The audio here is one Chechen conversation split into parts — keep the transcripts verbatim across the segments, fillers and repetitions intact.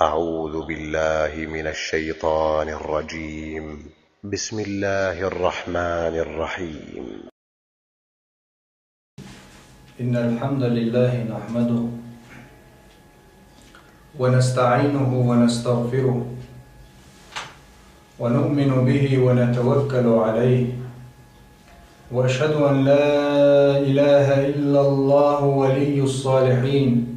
أعوذ بالله من الشيطان الرجيم. بسم الله الرحمن الرحيم. إن الحمد لله نحمده ونستعينه ونستغفره ونؤمن به ونتوكل عليه، وأشهد أن لا إله إلا الله ولي الصالحين،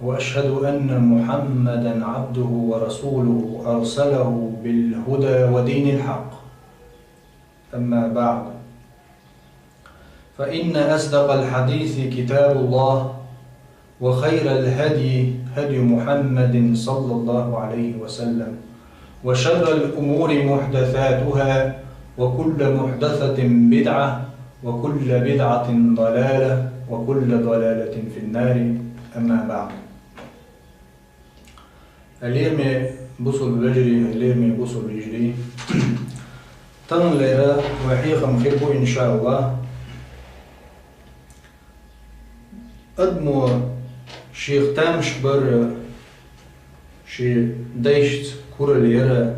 وأشهد أن محمدا عبده ورسوله أرسله بالهدى ودين الحق. أما بعد، فإن أصدق الحديث كتاب الله، وخير الهدي هدي محمد صلى الله عليه وسلم، وشر الأمور محدثاتها، وكل محدثة بدعة، وكل بدعة ضلالة، وكل ضلالة في النار. أما بعد. Лераме бусалба вежарий, лераме бусалба йижарий. Таханлера вай хьехам хир бу, иншааллахӀ, адамо шийх тамаш бар, ший дайшца курал яр,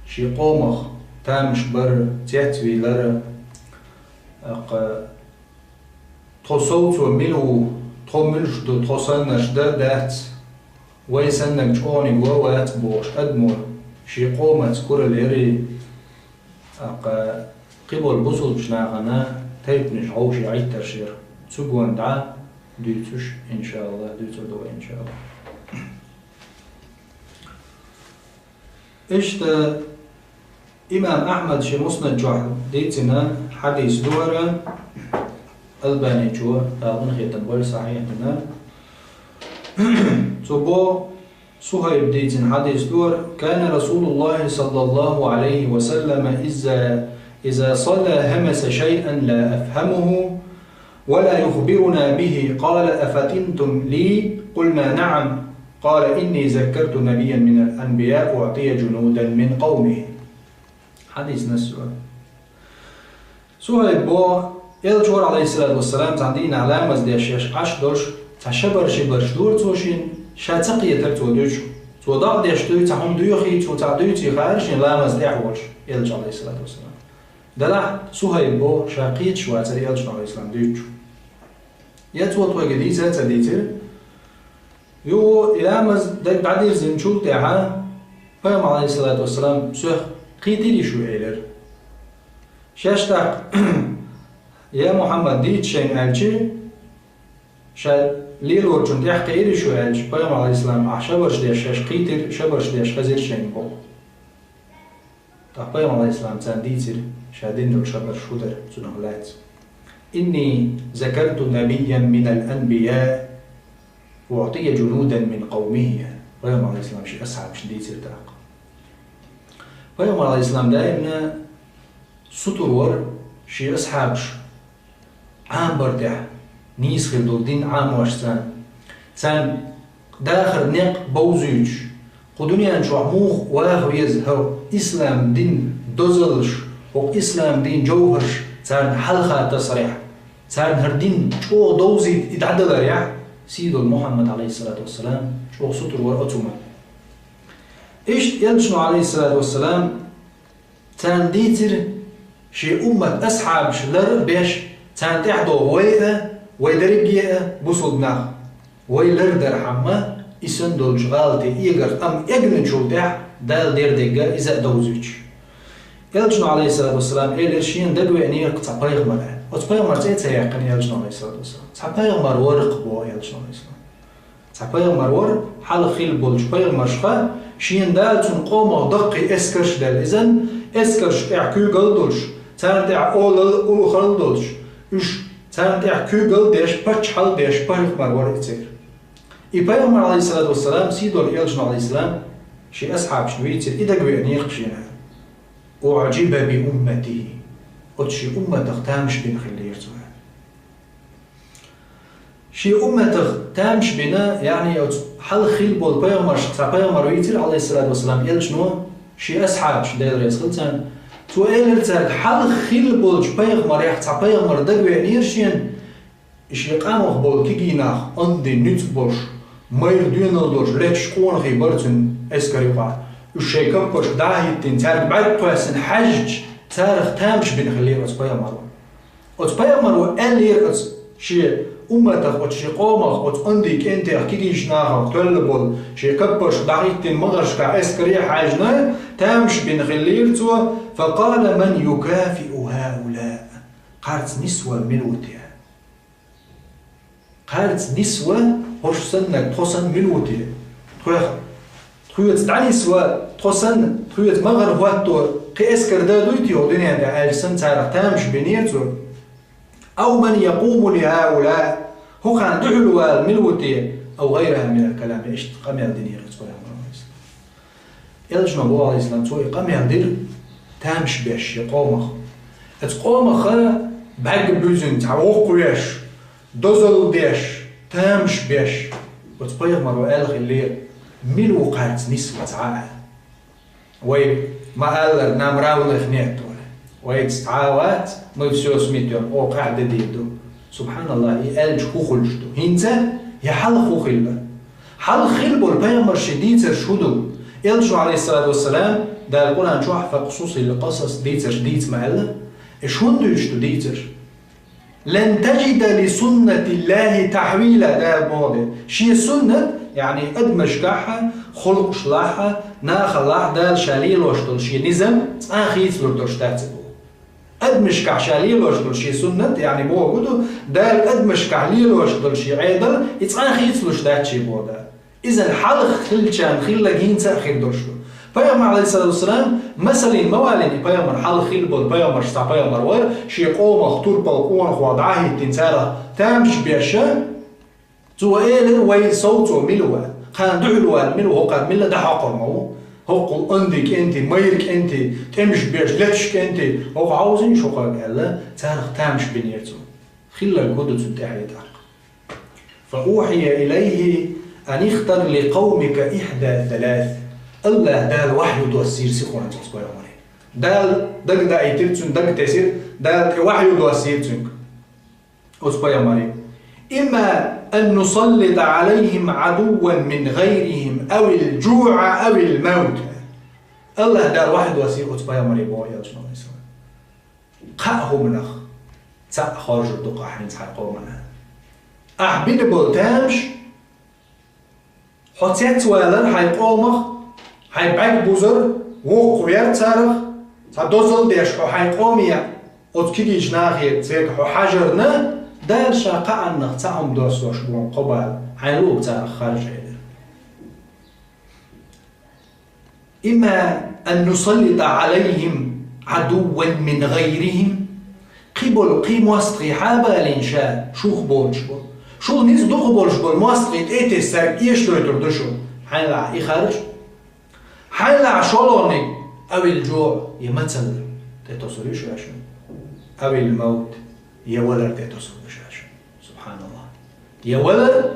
ший къомах тамаш бар, цецвийлар, аккха тхо совцо мила ву, тхо муьлш ду, тхо саннарш да, дац, вай саннарг чӀогӀаниг ва, вац бохуш, адамо ший къомаца курал яр, аккха кхиболу бусалбачу нахана тайпанаш хьовша Ӏиттарш яр. Цу гонна дӀа дуьйцуш, иншааллахӀ, дуьйцур ду вай, иншааллахӀ. Иштта имам Ахьмада шен Муснад чохь дийцина хьадис ду хӀара, Албаничо, Дала къинхетам бойла, сахьихь дина. Цо боху, Сухьайба дийцина хьадис ду хӀара: كان رسول الله صلى الله عليه وسلم إذا، إذا صلى همس شيئا لا أفهمه ولا يخبرنا به، قال: أفطنتم لي؟ قلنا: نعم. قال: إني ذكرت نبيا من الأنبياء أعطي جنودا من قومه. Хьадис насс ю. Сухьайба боху, Элча вара, Ӏалайхиссалату вассалам, цхьана дийнахь ламаз деш шаьш Ӏаш долуш, цхьа шабар-шибарш дора цо шена, ша ца кхетара цо дуьйцуш. Цо дӀа а деш дуй, цхьа хӀума доьхий, цо цхьа дуьйций хаьара шена ламаз тӀехь волуш, Элча, Ӏалайхиссалату вассалам. Делахь Сухьайба боху, ша кхеташ вацара Элчано, Ӏалайхиссалам, дуьйцуш. Я цо тхоьга дийца а ца дийцира. Юха и ламаз дага дӀадирзинчул тӀаьхьа Пайхамар, Ӏалайхиссалату вассалам, соьх кхийтира шу элира. Шаьш тӀаккха: «Я Мухьаммад, дийца шайна», аьлча, ша лелорчунна тӀаьхьа кхиира шу аьлча, Пайхамар, Ӏалайхиссалам, ахь шабарш деш шаьш кхийтира, шабарш деш хезира шайна боху. ТӀаккха Пайхамар, Ӏалайхиссалам, царна дийцира, ша дина долу шабарш хӀун дара цунах лаьцна. «إني ذكرت نبيا من الأنبياء أعطي جنودا من قومه», Пайхамар, Ӏалайхиссалам, шен асхьабашна дийцира тӀаккха. Пайхамар, Ӏалайхиссалам, даимна сутур вара шен асхьабаш Ӏамбар тӀехь, нийса хир долу дин Ӏамош царна. Царна дахар некъ бовзуьйтуш, кху дуьнен чохь муха ваха веза хӀокху ислам дин дозаллаш, хӀокху ислам дин жовхӀарш царна хьалха тасарехь, царна хӀара дин чӀогӀа довзийта и дӀадаларехь, сийдолу Мухьаммад, Ӏалайхиссалату вассалам, чӀогӀа сутур вара оцу хӀуманна. Иштта Элчано, Ӏалайхиссалату вассалам, царна дийцира, шен уммат асхьабаш лар а беш, царна тӀаьхьа догӀу вай а, вай дерриге а бусулба нах. Вай лардархьама, и санна долчу гӀалате эгар, амма эгначул тӀаьхьа Дала дер дегга иза а довзуьйтуш. Элчано, Ӏалайхиссалату вассалам, элира шена дагавеанера цхьа пайхамар. Оцу пайхамар цӀе а ца яьккхина Элчано, Ӏалайхиссалату вассалам. Цхьа пайхамар вара-кх боху Элчано, Ӏалайхиссалам. Цхьа пайхамар вара, хьалха хилла болчу пайхамаршха, шена Дала цунна къомах даккхий эскарш делла иза, эскарш тӀехь куьйгалла долуш, царна тӀехь олалла, уллохалла долуш, уьш царна тӀехь куьйгалла деш, паччахьалла деш пайхамар вара и церан. И пайхамар, Ӏалайхиссалату вассалам, сийдолу Элчано, Ӏалайхиссалам, шен асхьабашна вийцира, и дагавеанера-кх шена. «أعجب بأمته». Оцу шен умматах тамаш бина хиллера цо. Шен умматах тамаш бина, яъни оцу хьалха хилла болу пайхамаршка цхьа пайхамар вийцира, Ӏалайхиссалату вассалам, Элчано, шен асхьабаш, Дела реза хила царна. Цо элира цаьрга, хьалха хилла болчу пайхамарех цхьа пайхамар дагавеанера шена, и шен къамах болу кегий нах онда нуьцкъ болуш, Майра доьналла долуш леташ къонахий бара цуьнан эскар юкъахь. Уьш шайн каппаршка дӀа а хӀиттина, цаьрга бӀаьрг кхоьссина хьаьжча, царах тамаш бина хиллера оцу пайхамаро. Оцу пайхамаро аьллера оцу шен умматах, оцу шен къомах, оцу онда кӀентех, кегийчу нахах тоьлла болу, шен каппаршка дӀахӀиттина, магӀаршкахь эскаре а хьаьжна, тамаш бина хиллера цо: «Факъала ман юкафиу хӀаула?» Кхарца нисвала мила ву те? Кхарца нисвала, хӀорш саннарг тхо санна мила ву те? Тхоьх, тхоьца дӀанисвала, тхо санна, тхоьца магӀар хӀотто кхин эскар дан дуй те хӀокху дуьнен тӀехь аьлча санна, царах тамаш бинера цо. «Ау ман якъуму ли хӀаула?» ХӀокхарна дуьхьал вала мила ву те? «Ау гӀайраха минал калам», иштта къамел динера оцу пайхамаро. Элчано боху, алейхиссалам, цо и къамел дира тамаш беш шен къомах. Оцу къомаха бӀаьрг буьзина цхьа воккхавеш, дозалла деш, тамаш беш. Оцу пайхамаро аьлла хиллера: «Мила ву кхарца нисвала цхьа а?» Вай ма-аллара: «Нам равных нет», – олий. Вайца цхьа а вац, мы всё сметём, оха къаьхьа де дийр ду. Субханаллах, и аьлча хӀун хуьлуш ду? ХӀинца я хьалха хӀун хилла? Хьалха хилла болу пайхамарийн дийцарш хӀун ду? Элчано, алейхиссалату вассалам, Дала Къуръан чохь «факъсусил къасас» дийцарш дийца ма аьлла? Уьш хӀунда дуьйцуш ду дийцарш? «Лан таджида ли суннатиллахи тахьвила», Дала боху де. Шен суннат, яъни адамашкахь, халкъашлахь, нахалахь Дала Ша лелош долу шен низам цкъа а хийцалур долуш дац и боху. Адамашкахь Ша лелош долу шен суннат, яъни бохург ду, Дала адамашкахь лелош долу шен Ӏедал, и цкъа а хийцалуш дац шен боху Дала. Иза хьалха хиллачарна хилларг хӀинца а хир долуш ду. Пайхамар, алейхиссалату вассалам, масална ма валийна, и пайхамар хьалха хилла болу пайхамарш, цхьа пайхамар вара, шен къомах турпал къонахой дӀа а хӀиттина, царах тамаш беш, цо элира: «Вай совцо мила ву? Кхарна дуьхьал вала мила ву? ХӀокхарна мила дӀахьокхур ма ву? ХӀокхул онда кӀентий, майра кӀентий, тӀемаш беш леташ кӀентий, хӀокху хьовзийша хӀокхарга», – аьлла, царах тамаш бинера цо. Хилларг хӀун ду цунна тӀаьхье тӀаккха? «Фа ухьия илайхи ан ихтар ли къавмика ихьда салас». АллахӀа Дала вахью доссийра сихонца оцу пайхамаре. Дала дага даийтира цуьнан, дага тесира, Дала тӀе вахью доссийра цуьнга оцу пайхамаре: «Имма ан нусаллита алайхим адувван мин гайрихим авил джуа авил мавт». АллахӀа Дала вахью доссийра оцу пайхамаре, боху Элчано, алейхиссалам. Кхаа хӀуманах цхьаъ хоржур ду-кх ахь хӀинца хьайн къомана. Ахь бина болу тамаш, хьо цецвалар хьайн къомах, хьайн бӀаьрг бузар, воккхавер царах, цхьа дозалла деш хьо хьайн къоме, оцу кегийчу нахе церга хьо хьажарна, Дала Ша кхааннах цхьа хӀума доссош бу хьуна кхо бала, хьайна луург царах харжа, элира. «Имма ан нусаллита алайхим адувван мин гайрихим». Кхин болу, кхин мостагӀий хьабалийна Ша шух боцуш болу, шул ницкъ дукха болуш болу мостагӀий тӀе а тесна, цаьрга эшадойтур ду шу. Хьайна лаахь и харж, хьайна лаахь шолгӀаниг, авил джуа, я мацалла тӀе тосур ю ша шуна, авил мавт, я валар тӀе тосур ду ша шуна. Субханаллах. Я валар,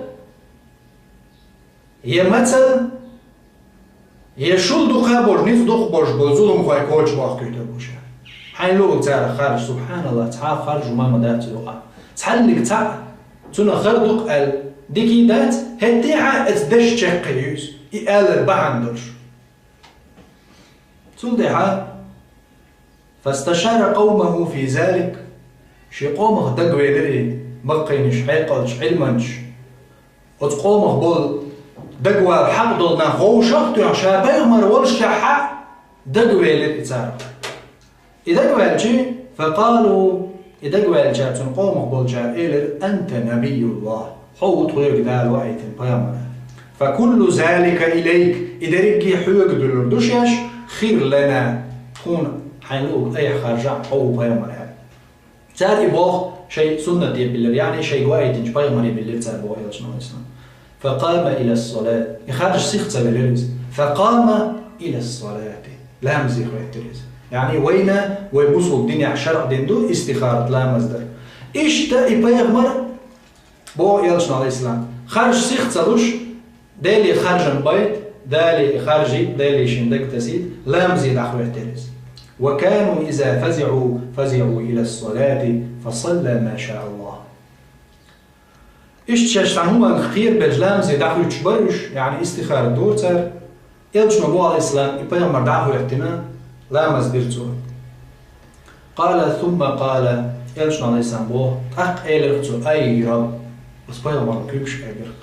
я мацалла, я шул дукха болуш, ницкъ дукха болуш болу зуламхой коча бохкуьйтур бу ша. Хьайна луург царах харж, субханаллах, цхьа а харж хӀума ма дац юкъахь. Цхьанниг цхьаъ, цунах хар ду-кх аьлла, дика дац, хӀетте а оцу дешан чаккхе ю иза, и алар бахьана долуш. Цул тӀаьхьа: «Фасташара къавмаху фи залик». Шен къомах дагавелира и, баккхийнаш, хьекъалчу Ӏилманчаш. Оцу къомах болу дагавала хьакъ долу нах вовшах а тоьхна, ша пайхамар волушшехь а дагавелира и цара. И дагаваьлча, факъалу, и дагаваьллачара цуьнан къомах болчара элира: «Анта набиюллах». Хьо ву тхоьга Дала ваийтина пайхамар. «Факуллу залика илайк», и дерриге хьоьга дуьллур ду шаьш, «хир лана», тхуна хьайна луург айхьа харжахь, хьо ву пайхамар аьлла. Цара и болх шайн суннате биллира, яъни шайга ваийтинчу пайхамаре биллира цара, боху Элчано, алейхиссалам. «Факъама илас-салат». И харжаш сиха ца велира иза. «Факъама илас-салати». Ламазе хӀоьттира иза. Яъни вайна, вай бусулба динехь шарӀ дина ду истихарат, ламаз дар. Иштта и пайхамар, боху Элчано, алейхиссалам, харжаш сиха ца луш, Деле харжам байта, Деле харжийта, Деле шен дага тасийта, ламазе дӀахӀоьттира иза. «Ва кану иза фазиӀу, фазиӀу илас-салати, фасалла ма ша Аллах». Иштта шаьш цхьан хӀуманга кхерабелча ламазе дӀахӀуьттуш бара уж, яъни истихара дора цара. Элчано боху, алейхиссалам, и пайхамар дӀа а хӀоьттина, ламаз дира цо. Къала сумма къала, Элчано, алейхиссалам, боху, тӀаккха элира цо: «Ай Рабб», оцу пайхамарна куьйгаш а элира: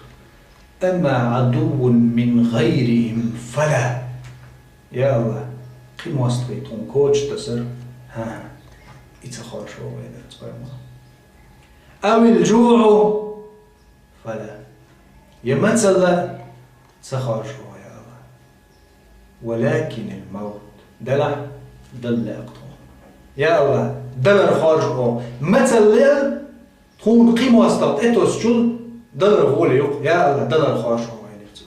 «Амма Ӏадуввун мин гӀайрихим фала». Я АллахӀ, кхин мостагӀий тхуна коча тасар, хӀан-хӀа, и ца хоржу вай, элира цу пайхамара. «Авил жуӀу фала». Я мацалла ца хоржу вай, я АллахӀ. «Валакинил маут». Делахь, дала лаьа тхуна. Я АллахӀ, далар хоржу. Мацалла тхуна кхин мостагӀа тӀетосучул далар гӀоле ю-кх, я АллахӀ, далар хоржу вай, элира цо.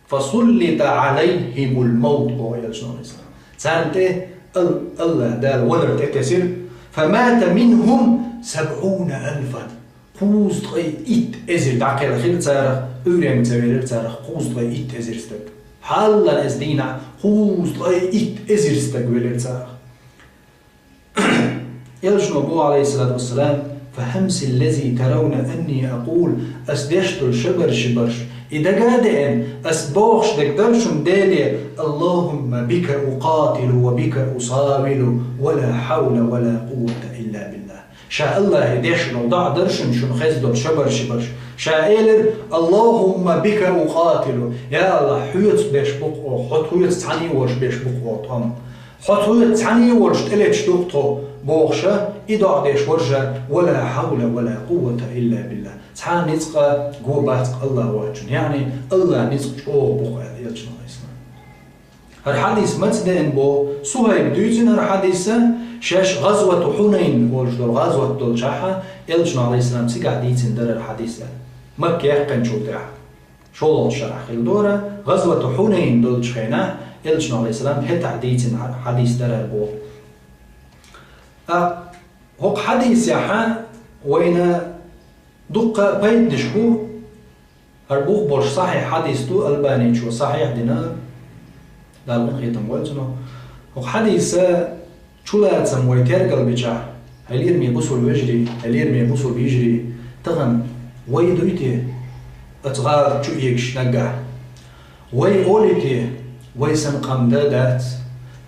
«Фасуллита Ӏалайхимул маут», боху Элчано, алейхиссалам. Царна тӀе Ал-, АллахӀ Дала валар тӀетесира. «Фамата минхум сабӀуна алфан». Кхузткъе итт эзар дӀакхелхира царах, Ӏуьйренга ца велира царах кхузткъе итт эзар стаг. Хьаллан эза дийнахь кхузткъе итт эзар стаг велира царах. Элчано боху, алейхиссалату вассалам: «Фахамсил лази таравна анни акъул», ас деш долу шабарши барш, и дага а деана, ас бохуш дерг дара шуна Деле: «Аллахумма бика укъатилу ва бика усавилу, ва ла хьавла ва ла къуввата илла биллах». Ша АллахӀе деш долу доӀа дара шуна, шуна хезна долу шабарши барш. Ша элира: «Аллахумма бика укъатилу». Я АллахӀ, хьоьца беш бу-кх оха, хьо тхоьца цхьаьна волуш беш бу-кх оха тӀом. Хьо тхоьца цхьаьна волуш тӀелеташ ду-кх тхо, бохуша, и доӀа деш вара ша: «Ва ла хьавла ва ла къуввата илла биллах». Цхьа ницкъ а го бац-кх АллахӀ воцчунна, яъни АллахӀ ницкъ чӀогӀа бу-кх, аьлла Элчано, алейхиссалам. ХӀара хьадис маца деана боху, Сухайба дуьйцина хӀара хьадис, шаьш гӀазвату Хьунайн олуш долу гӀазват долчохь, Элчано, алейхиссалам, цигахь дийцина дара хӀара хьадис. Макка яьккхинчул тӀаьхьа. ШолгӀачу шарахь хилла дора, гӀазвату Хьунайн долчу хенахь, Элчано, алейхиссалам, хӀетахь дийцина хьадис дара боху. А, хӀокху хьадисехь вайна дуккха пайданаш бу, хӀара бух болуш сахьихь хьадис ду, Албаничо сахьихь дина, Дала къинхетам бойла цунах. ХӀокху хьадиса чулацам вай тергал бичахь, хьоме бусулба вежарий, хьоме бусулба йижарий, тахана вай дуй те оцу гӀала чу эгаш наггахь? Вай олий те, вай санна къам дан дац?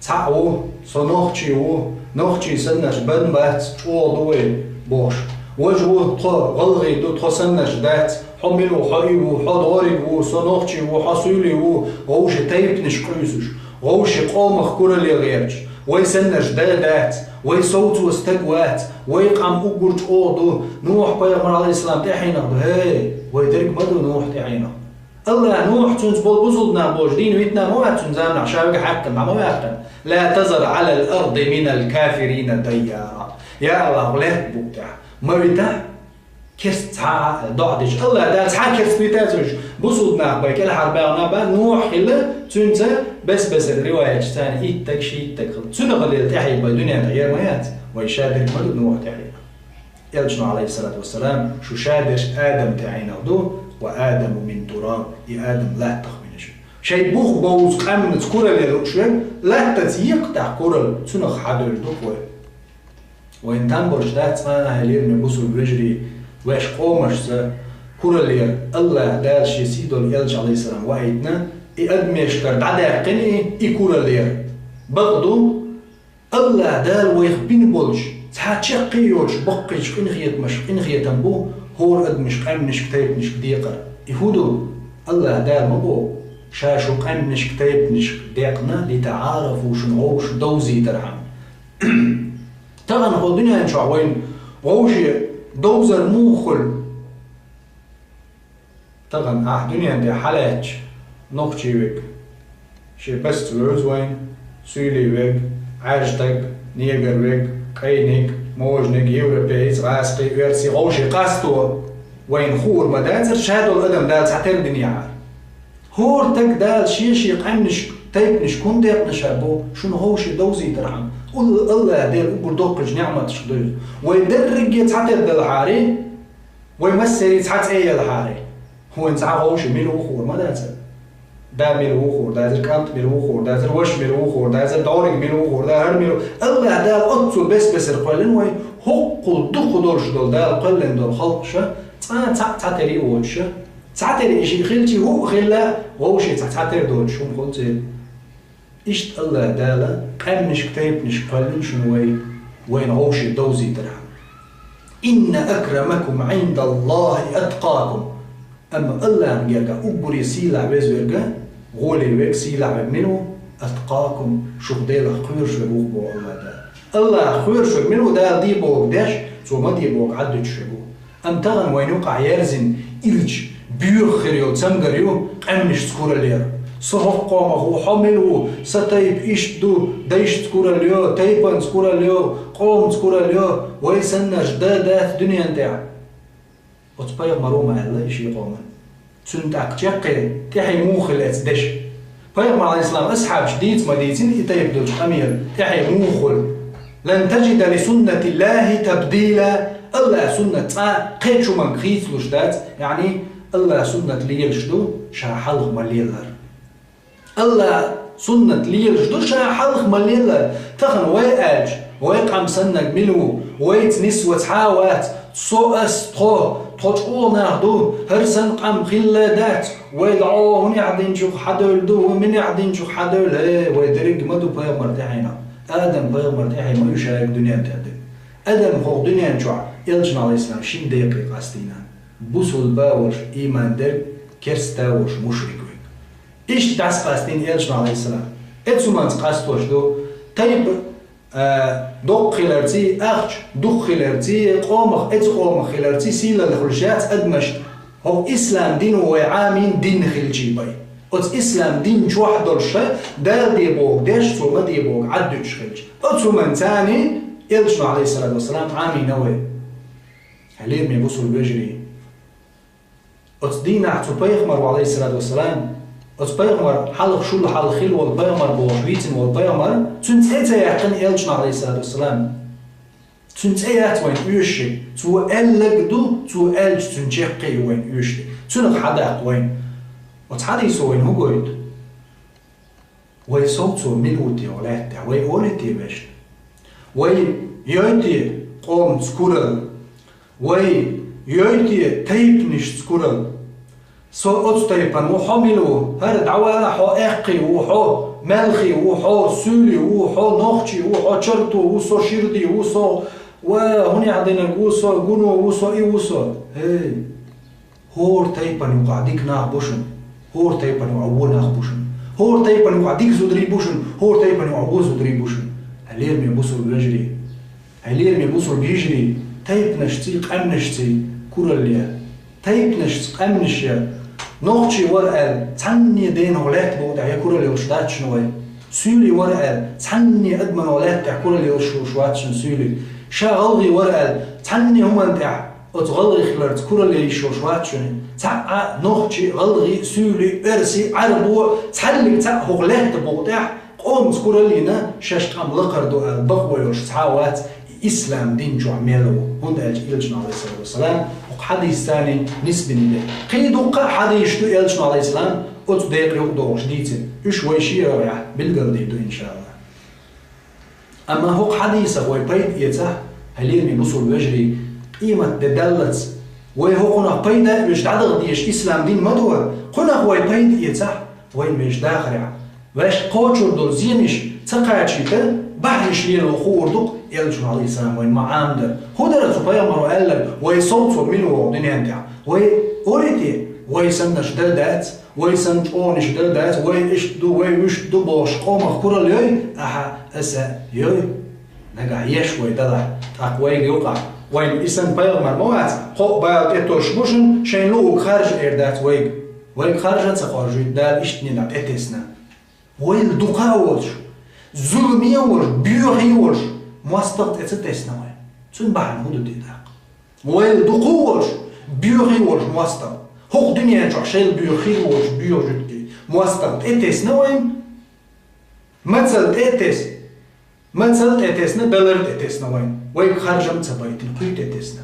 Цхьаъ ву, со нохчи ву, нохчи саннарш бан бац, чӀогӀа ду вай, бохуш. Важа ву, тхо гӀалгӀай ду, тхо саннарш дац, хьо мила ву, хьо и ву, хьо дӀориг ву, со нохчи ву, хьо суьйлий ву, вовшийн тайпанаш къуьйсуш. Вовшийн къомах куралла гӀерташ, вай саннарш дан дац, вай совцо стаг вац, вай къам уггар чӀогӀа ду. Нухь-пайхамар, алейхиссалам, тӀаьхьенах ду. ХӀей, вай дерг ма ду Нухь тӀаьхьенах. АллахӀа Нухь, цуьнца болу бусулба нах болчу дийна витина ма вац цуьнан заманахь, ша вига хьаькхна ма ваьккхина. «Ла тазар Ӏалал арди минал кафирина дайяра». Я АллахӀ, лаьтта букъ тӀехь ма витахь керста цхьа а, доӀа дича. АллахӀ Дала цхьа а керста витац уьш. Бусулба нах бен кӀелхьарбаьхна бен, Нухь хилла, цуьнца бес-бесара риваяташ царна итт стаг, шийтта стаг хилла. Цуьнах лела тӀаьхье бен дуьнен тӀе яр ма яц. Вай ша дерг ма ду Нухь тӀаьхье. Элчано, алейхиссалату вассалам, шу ша дерш Адам тӀаьхьенах ду, ва Адаму мин тураб, и Адам латтах винарш. Шайн бух бовзу къаьмнаца куралла лууш верг, латтаца еккъа тӀехь куралла, цунах хьадевлла ду-кх вай. Вайна там болуш дац цкъа а, хьоме бусулба вежарий, ваьш къомашца кураллера АллахӀ Дала шен сий долу элча, алейхиссалам, ваийтина, и адамашкара дӀадаьккхина и, и кураллера. Бакъ ду, АллахӀ Дала вайх бина болчу цхьа чаккхе а йолчу баккхийчу къинхетамаш, къинхетам бу хӀора адамашка, къаьмнашка, тайпанашка декъар. И хӀун ду? АллахӀ Дала ма боху: «Ша шу къаьмнашка, тайпанашка декъна, литаӀарафу, шуна вовшашка довзийтархьама». Тахана хӀокху дуьнен чохь вайна вовшийн довзар муха хуьлу? Тахана ахь дуьнен тӀе хьалаьцча, нохчи верг шен басца вевза вайна, суьйлий верг, Ӏаьржа стаг, негр верг, кӀайниг, можниг, европеец, гӀазкхий, оьрсий, вовшийн къасто вайна хуур ма дацара, ша долу адам Дала цхьатера динехьара. ХӀора стаг Дала шен-шен къаьмнашка, тайпанашка хӀунда декъна ша боху, шуна вовшийн довзийтархьама? Ул-, АллахӀ Дала уггар доккхачу неӀматашка довзу. Вай дерриге цхьатера делахьара, вай массаре цхьа цӀе елахьара, хӀун, цхьа вовшийн мила ву хуур ма дацара. Да мила ву хуур дацара, кӀант мила ву хуур дацара, ваша мила ву хуур дацара, дӀориг мила ву хуур дацара, хӀара мила ву. АллахӀ Дала оццул бес-бесара кхоьллина вай, хӀоккхул дукха долуш долу Дала кхоьллина долу халкъаш а, Цкъа цхьаъ цхьатера а воцуш, цхьатера и шиъ хилча, хӀуъа хилла, вовшийн цхьа цхьатера доцуш хӀума хуьлу церан. Иштта АллахӀ Дала къаьмнашка, тайпанашка кхоьллина шуна вай, вайна вовшийн довзийтархьама. «Инна акрамакум Ӏиндаллахи аткъакум». Амма АллахӀна гергахь уггаре сийлахь везверг, гӀоле верг, сийлахь верг мила ву? «Аткъакум», шух Делах кхоьруш верг ву-кх боху АллахӀ Дала. АллахӀах кхоьруш верг мила ву? Дала де бохург деш, Цо ма де бохург Ӏад дуьтуш верг ву. Амма тахана вайна юкъахь ерзина ирча, боьха хир йолу цамгар ю къаьмнашца куралла яр. Со хӀокху къомах ву, хьо мила ву, сан тайпа иштта ду, дайшца куралла йо, тайпанца куралла йо, къомаца куралла йо, вай саннарш дан дац дуьнен тӀехь. Оцу пайхамаро ма аьлла и шен къоман. Цуьнан тӀаккха чаккхе тӀаьхье муха хила эцу деша? Пайхамар, Ӏалайхиссалам, асхьабаш дийца ма дийцина и тайпа долчу къамелан тӀаьхье муха хуьлу. «Лан таджида ли суннатиллахи табдила», АллахӀан суннат цкъа кхечу хӀуманга хийцалуш дац, яъни АллахӀан суннат лелаш ду ша хьалха ма-леллара. АллахӀан суннат лелаш ду ша хьалха ма-леллара. Тахана вай аьлча, вай къам саннарг мила ву, вайца нисван цхьа а вац, со, ас, тхо, тхо чӀогӀа нах ду, хӀара санна къам хилла дац, вай дӀо хӀунех динчух хьадевлла ду, хӀун минех динчух хьадевлла, хӀей, вай дерриг а ма ду пайхамар тӀаьхьенах. Адам пайхамар тӀаьхье ма ю ша ерг дуьнен тӀехь дерг. Адам хӀокху дуьнен чохь Элчано, Ӏалайхиссалам, шина декъе къастийна. Бусулба волуш иман дерг, керста волуш мушрик верг. Иштта дӀасакъастийна Элчано, Ӏалайхиссалам. Оцу хӀуманца къастош ду, тайпа, а, доккха хиларций, ахча дукха хиларций, къомах, оцу къомах хиларций, сийлалла хуьлуш яц адамашна. ХӀокху ислам дино вай Ӏамийна дин хилчий бен. Оцу ислам дин чохь долуш ша, Дала де бохург деш, Цо ма де бохург Ӏад дуьтуш хилча. Оцу хӀуманца Элчано, Ӏалайхиссалату вассалам, Ӏамийна вай. Хьалера, мел бусулба вежарий. Оцу дийнахь цу пайхамаро, Ӏалайхиссалату вассалам, оцу пайхамар хьалха, шул хьалха хилла волу пайхамар бохуш вийцина волу пайхамар, цуьнан цӀе ца яьккхина Элчано, Ӏалайхиссалату вассалам. Цуьнан цӀе яц вайна оьшуш. Цо аьлларг ду, Цо аьллачу цуьнан чаккхе ю вайна оьшуш. Цуьнах хьадаккха вайна. Оцу хьадисо вайна хӀун гойту? Вай совцо мила ву те хӀокху лаьттахь? Вай олий те вешна? Вай йой те къомаца куралла? Вай йой те тайпанашца куралла? Со оцу тайпана ву, хьо мила ву? ХӀара дӀавала, хьо аьккхий ву, хьо маьлхий ву, хьо суьйлий ву, хьо нохчий ву, хьо чарто ву, со ширди ву, со ва хӀунех динарг ву, со гуно ву, со и ву со. ХӀей! ХӀора тайпана юкъахь дика нах бу шуна, хӀора тайпана юкъахь вон нах бу шуна. ХӀора тайпана юкъахь дика зударий бу шуна, хӀора тайпана юкъахь вон зударий бу шуна. Хьалера, мел бусулба вежарий. Хьалера, мел бусулба йижарий. Тайпанашций, къаьмнашций куралла е. Тайпанашца къаьмнаш е. Нохчий вара аьлла, цхьанне дена хӀокху лаьтта букъа тӀехь я куралла йолуш дац шуна вай. Суьйлий вара аьлла, цхьанне адаман хӀокху лаьтта тӀехь куралла йолуш вац шуна суьйлий. Ша гӀалгӀий вара аьлла, цхьанне хӀуманна тӀехь оцу гӀалгӀай хиларца куралла йиш йолуш вац шуна. Цхьа а нохчи, гӀалгӀи, суьйли, оьрси, Ӏарбо, цхьаьллиг цхьаъ хӀокху лаьтта букъа тӀехь къомаца куралла йина, шаьш къам лакхара ду аьлла бакъо йолуш цхьа а вац, и ислам дин чохь мел ву. ХӀунда аьлча Элчано, Ӏалайхиссалату вассалам, хӀокху хьадисца нисбина де. Кхин дуккха а хьадисаш ду Элчано, Ӏалайхиссалам, оцу декъа юкъа догӀуш дийцина. Уьш вай шен агӀор билгалдийр ду, иншаАллахӀ. Амма хӀокху хьадисах вай пайда эцахь, хьалера, мел бусулба вежарий, къематде даллалц вай хӀокхунах пайда а оьцуш дӀадаха дезаш ислам дин ма ду, кхунах вай пайда эцахь, вайна вешан дахарехь, ваьшка кхочур долу зенаш ца кхачийта, бахьанаш лело хуур ду-кх Элчано, Ӏалайхиссалам, вайна ма-Ӏамадара. ХӀун дара цу пайхамаро аьлларг, вай совцо мила ву хӀокху дуьнен тӀехь? Вай олий те, вай саннарш дан дац, вай санна чӀогӀанаш дан дац, вай иштта ду, вай вуьшта ду бохуш къомах куралла йой ахьа, аса йой? Нагахь еш вай далахь, тӀаккха вайга юкъахь, вайна и санна пайхамар ма вац, кхоъ бала тӀетосуш бу шуна, шайн луъург харжа эр дац вайга. Вайга харжа а ца хоржуьйту, Дала иштта дина тӀетесна. Вайл дукха а волуш, зуламе а волуш, боьхе а волуш, мостагӀа тӀе ца тесна вай. Цуьнан бахьана хӀун ду те тӀаккха? Вайл дукха а волуш, боьхе а волуш мостагӀа. ХӀокху дуьнен чохь шайл боьха хир а волуш боьха жуьгти мостагӀа тӀе тесна вайна? Мацалла тӀе а тесна. Мацалла тӀе тесна, далар тӀе тесна вайна. Вайга харжам а ца байтина, кхуьй тӀе тесна.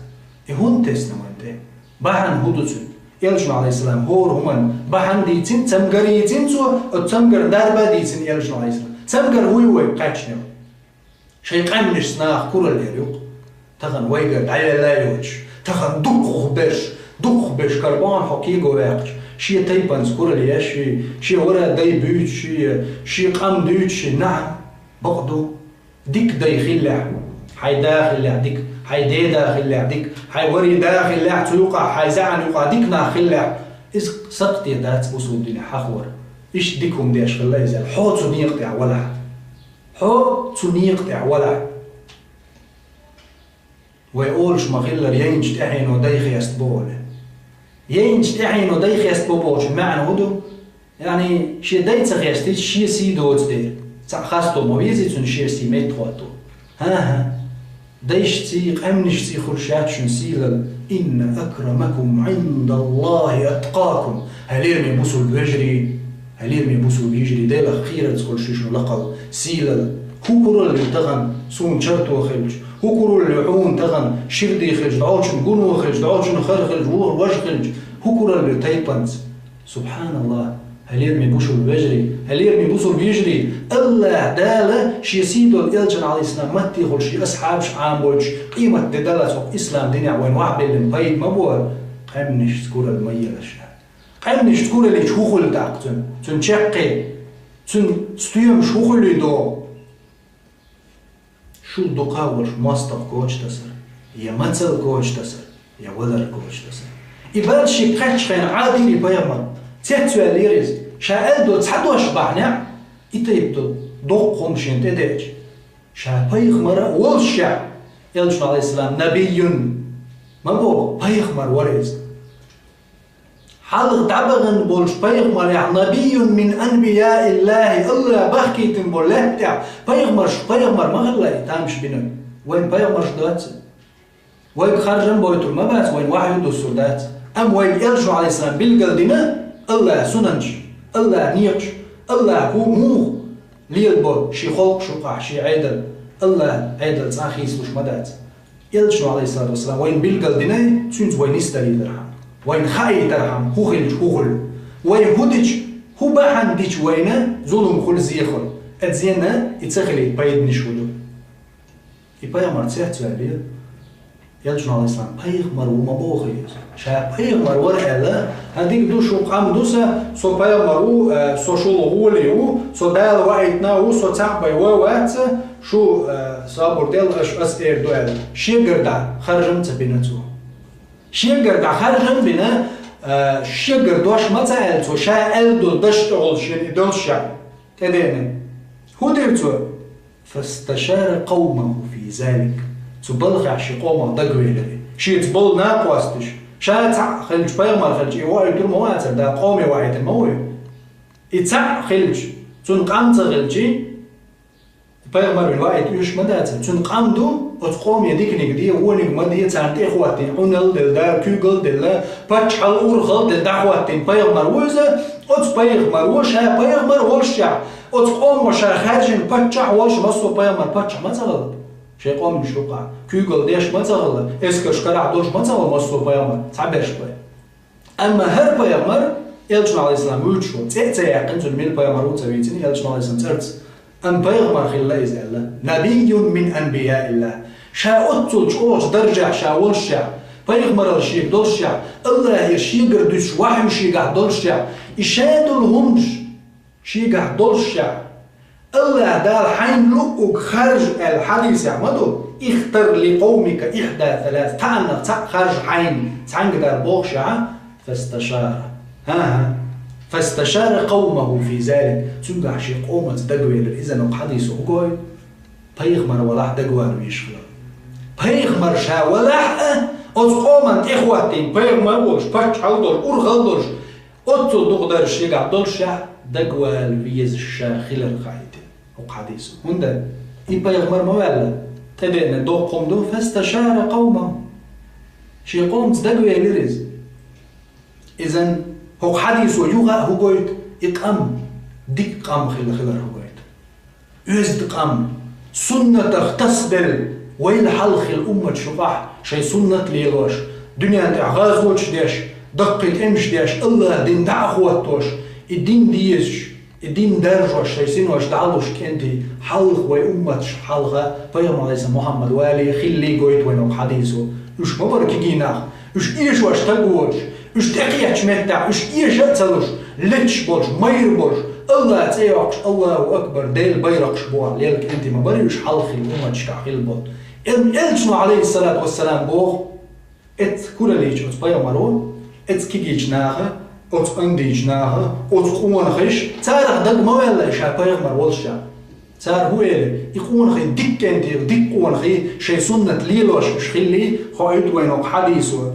И хӀунда тесна вайна тӀе? Бахьана хӀун ду цуьнан? Элчано, Ӏалайхиссалам, хӀора хӀуманна бахьана дийцина, цамгар йийцина цо, оцу цамгаран дарба а дийцина Элчано, Ӏалайхиссалам. Цамгар хӀун ю вайга кхаьчнарг? Шайн къаьмнашца наха куралла яр ю-кх. Тахана вайгара дӀаелла а йоцуш, тахана дукхахберш, Дукхахберш карабоахана хьо кего ваьккхача, шен тайпанца куралла еш, шен вара дай буьйцуш, шен къам дуьйцуш, наӀар бакъ ду. Дика дай хиллехь, хьайн да хиллехь дика, хьайн деда хиллехь дика, хьайн вари да хиллехь, цу юкъахь, хьайн зӀана юкъахь дика нах хиллехь, иза сакхте дац бусулба динехь хьахор. Иштта дика хӀума деш хилла иза аьлла. Хьо цу некъа тӀехь валахь. Хьо цу некъа тӀехь валахь. Вай олуш ма-хиллара, яйначу тӀаьхьено дай хеста бо олий. Яйначу тӀаьхьено дай хеста бо бохучун маьӀна хӀун ду? Яъни, шен дай ца хестича, шен сий доцу дела. Цхьаъ хасто ма везий цуьнан шен сий меттахӀотто. ХӀан-хӀа. Дайшций, къаьмнашций хуьлуш яц шуна сийлалла. «Инна акрамакум Ӏиндаллахи аткъакум». Хьай лераме бусулба вежарий, хьай лераме бусулба йижарий, Делах кхерарца хуьлуш ю шуна лакхалла, сийлалла. ХӀун куралла ю тахана суна чарто хилча? ХӀун куралла ю хьуна тахана ширди хилча, дӀочун гуно хилча, дӀочун хар хилча, вуха важ хилча? ХӀун куралла ю тайпанца? СубхьаналлахӀ! Хьай лераме бусулба вежарий, хьай лераме бусулба йижарий, АллахӀ Дала шен сий долу элчанна, Ӏалайхиссалам, матте хуьлуш, шен асхьабаш Ӏамабойтуш, къематде даллалц хӀокху ислам динехь вайна вахьабеллина пайда ма бора, къаьмнашца куралла ма елаш. Къаьмнашца куралла йича хӀун хуьлу тӀаккха цуьнан? Цуьнан чаккхе, цуьнан стоьмаш хӀун хуьлий догӀу? Шул дукха а волуш мостагӀа коча тасар, я мацалла коча тасар, я валар коча тасар. И бала шега кхаьччахьана Ӏадийра и пайхамар. Цецваьллера иза. Ша аьлла долу цхьа дош бахьанехь, и тайпа долу доккха хӀума шена тӀедеъча, ша пайхамар а волушехь, элчано, Ӏалайхиссалам, набийюн ма боху, пайхамар вара иза. Хьалха дӀабахана болчу пайхамарехь, набийюн мин анбияиллахӀи, АллахӀа бахкийтина болу лаьтта тӀехь пайхамарш, пайхамар ма хилла и тамаш бинарг. Вайн пайхамарш дац. Вайга харжам бойтур ма бац, вайна вахьйу дуссур дац. Амма вайга элчано, Ӏалайхиссалам, билгал дина АллахӀа сунанаш, АллахӀа некъаш, АллахӀа хӀу муха лелабо шен халкъаш юкъахь шен Ӏедал, АллахӀа Ӏедал цкъа а хийцалуш ма дац. Элчано, Ӏалайхиссалату вассалам, вайна билгал динай, цуьнца вай нисдалийтархьама, вайна хаийтархьама, хӀун хилча, хӀун хуьлу. Вай хӀун дича, хӀун бахьана дича вайна зулам хуьлу, зе хуьлу. Оцу зенна и ца хилийта пайданаш хӀун ду? И пайхамар цецваьллера. Элчано, Ӏалайхиссалам, пайхамар ву ма боху иза. Ша пайхамар вара аьлла, хӀан, дика ду, шу къам ду сан, со пайхамар ву, э, со шул гӀоли ву, со Дала ваийтина ву, со цхьаъ бен ван вац, шу, э, сабур дел, аш, ас эр ду аьлла. Шегара дӀа харжам ца бина цо. Шегара дӀа харжам бина, э, шегара дош ма ца аьлла цо, ша аьлла долу даш тӀехула шен и долуш ша тӀедеъна. ХӀун дира цо? «Фасташара къавмаху фи залик». Цу балхехь шен къомах дагавелира. Шеца болу накъосташ. Ша цхьаъ хилча, пайхамар хилча, и ваийтур ма вацара, да къоме ваийтина ма вуй. И цхьаъ хилча, цунна къам ца хилчий, пайхамар вина ваийта оьшуш ма дацара. Цунна къам ду, оцу къоме диканиг де, вониг ма де, царна тӀехӀоттийна, Ӏуналла делла, дара куьйгалла делла, паччахьалла, урхалла делла, дӀахӀоттийна пайхамар ву иза, оцу пайхамаро ша пайхамар волушехь, оцу къомо ша хаьржина паччахь волуш массо а пайхамар паччахь ма ца хилла. Шайн къоманаш юкъахь куьйгалла деш ма ца хилла, эскарш карахь долуш ма ца хилла массо а пайхамар, цхьаберш бен. Амма хӀара пайхамар, элчано, Ӏалайхиссалам, вуьйцуш ву, цӀе а ца яьккхина, цунна мила пайхамар ву ца вийцина, элчано, Ӏалайхиссалам, цӀарца. Амма пайхамар хилла иза аьлла. Набийюн мин анбияиллахӀ. Ша оццул чӀогӀачу даржехь ша волушехь, пайхамаралла шега долушехь, АллахӀера шегара дуьсуш вахьйу шегахь долушехь, и ша долу хӀуманаш шегахь долушехь, АллахӀа Дала хьайна луъург харжа аьлла хьадисехь ма ду: «Ихтар ли къавмика ихда салас», цхьаъ цхьаъ харжа хьайна, цхьаьнга Дала бохушехь, фасташара. ХӀан-хӀа. Фасташара къавмаху фи залик. Цуьнгахь шен къомаца дагавелира. Иза хӀокху хьадисо хӀун гойту? Пайхамар валахь дагавала везаш хилар. Пайхамар ша валахь а, оцу къоман тӀехӀоттийна, пайхамар волуш, паччахьалла долуш, урхалла долуш, оццул дукха даржаш шегахь долушехь, дагавала везаш ша хилар хаийтина хӀокху хьадисо. ХӀунда и пайхамар ма ваьлла, тӀедеъна доккха хӀума ду, фасташара къавмаху. Шен къомаца дагавелира иза. Изан хӀокху хьадисо юха а хӀун гойту? И къам дика къам хилла хилар хӀун гойту? Оьзда къам, суннатах тасабелла, вайл хьалха хилла умматаш юкъахь шайн суннат лелош, дуьнен тӀехь гӀазоташ деш, даккхий тӀемаш деш, АллахӀан дин дӀа а хӀоттош, и дин дезаш, и дин даржош шайн синош дӀа а луш кӀентий, хьалха вай умматаш хьалха, пайхамар Ӏалайхиссалам, Мухьаммад валий, хиллий гойту вайна хӀокху хьадисо. Уьш ма бара кегий нах, Уьш эшош стаг воцуш, уьш тӀекхеттачу меттехь, уьш эша а ца луш, леташ болуш, майра болуш, АллахӀан цӀе йоккхуш, Аллаху акбар, Делан байракхаш бохуш, лела кӀентий ма бара уьш хьалха хилла умматашкахь хилла болу. Эл-, элчано, Ӏалайхиссалату вассалам, боху, эцца кураллича оцу пайхамаро, эцца кегийчу наха, оцу андийчу наха, оцу къонахаша, царах дага ма ваьлла ша пайхамар волуш. Цара хӀун элира, и къонахий дика кӀентий, дика къонахий, шайн суннат лелош уьш хилла, хоуьйту вайна хӀокху хьадисо.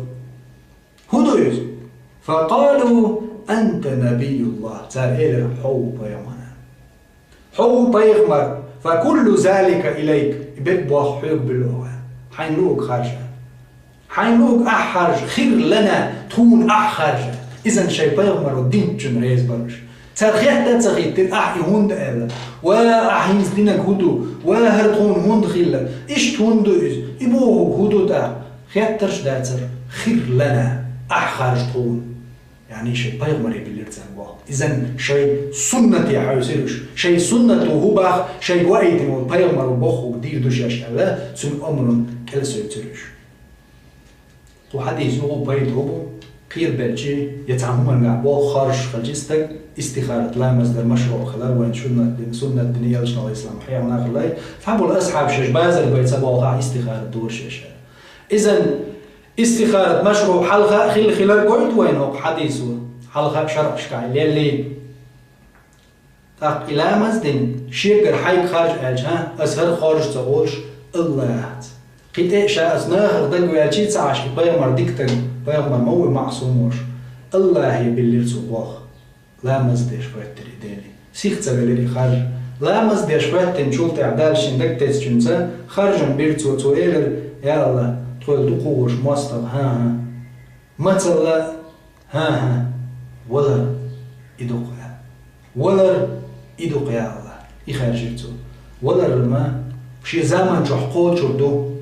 ХӀун ду иза? «Факъалу: анта набиюллахӀ». Цара элира: «Хьо ву пайхамар». «Хьо ву пайхамар, факуллу залика илайк», и берриг боху хьоьга буьллу вай. Хьайна луург харжа. Хьайна луург ахь харжа, хир лана, тхуна ахь харжа. Иза шайн пайхамаро динчунна реза бара уьш. Цара хетта а ца хеттира, ахь и хӀунда аьлла. Ва ахь хӀинца динарг хӀун ду? Ва хӀара тхуна хӀунда хилла? Иштта хӀунда ду иза? И бохург хӀун ду тӀаккха? Хеттарш дацара, хир лана, ахь харжа тхуна. Яъни шайн пайхамаре биллира царна боху. Иза шайн суннате хьаьвсира уьш. Шайн суннато хӀун боху, шайга ваийтина волу пайхамаро бохург дийр ду шаьш аьлла, цуьнан омранна кӀел севцира уьш. Кху хьадисо юха пайда хӀун бу, кхерабелча, я цхьана хӀуманехь боху харжаш хилча стаг, истихарат ламаз дар машруӀ хилар вайн суннат дина, суннат дина элчано, Ӏалайхиссалам, хьехна хилла. Цхьаболу асхьабаш шаьш базар бай ца бохахь, истихарат дора шаьш. Иза истихарат машруӀ хьалха а хилла хилар гойту вайна хӀокху хьадисо, хьалха а шархьашкахь леллий. ТӀаккха и ламаз дина, шегара хьайга харжа аьлча, хӀа, аса хӀара хоржу ца олуш, АллахӀца. Кхин тӀе а ша аса нахах дагаваьлчий ца Ӏаш, и пайхамар дика стаг, пайхамар ма ву маъсум волуш, АллахӀе биллира цо боху. Ламаз деш хӀоьттира и Деле. Сих ца велира и харжа. Ламаз деш хӀоьттинчул тӀаьхьа Дала шен дага тесначуьнца харжам бира цо, цо элира: «Я АллахӀ, тхоьл дукха ву волуш мостагӀа, хӀан-хӀа. Мацалла, хӀан-хӀа, валар и ду-кх, я. Валар и ду-кх, я АллахӀ». И хаьржира цо. Валар ма шен заман чохь кхочур ду.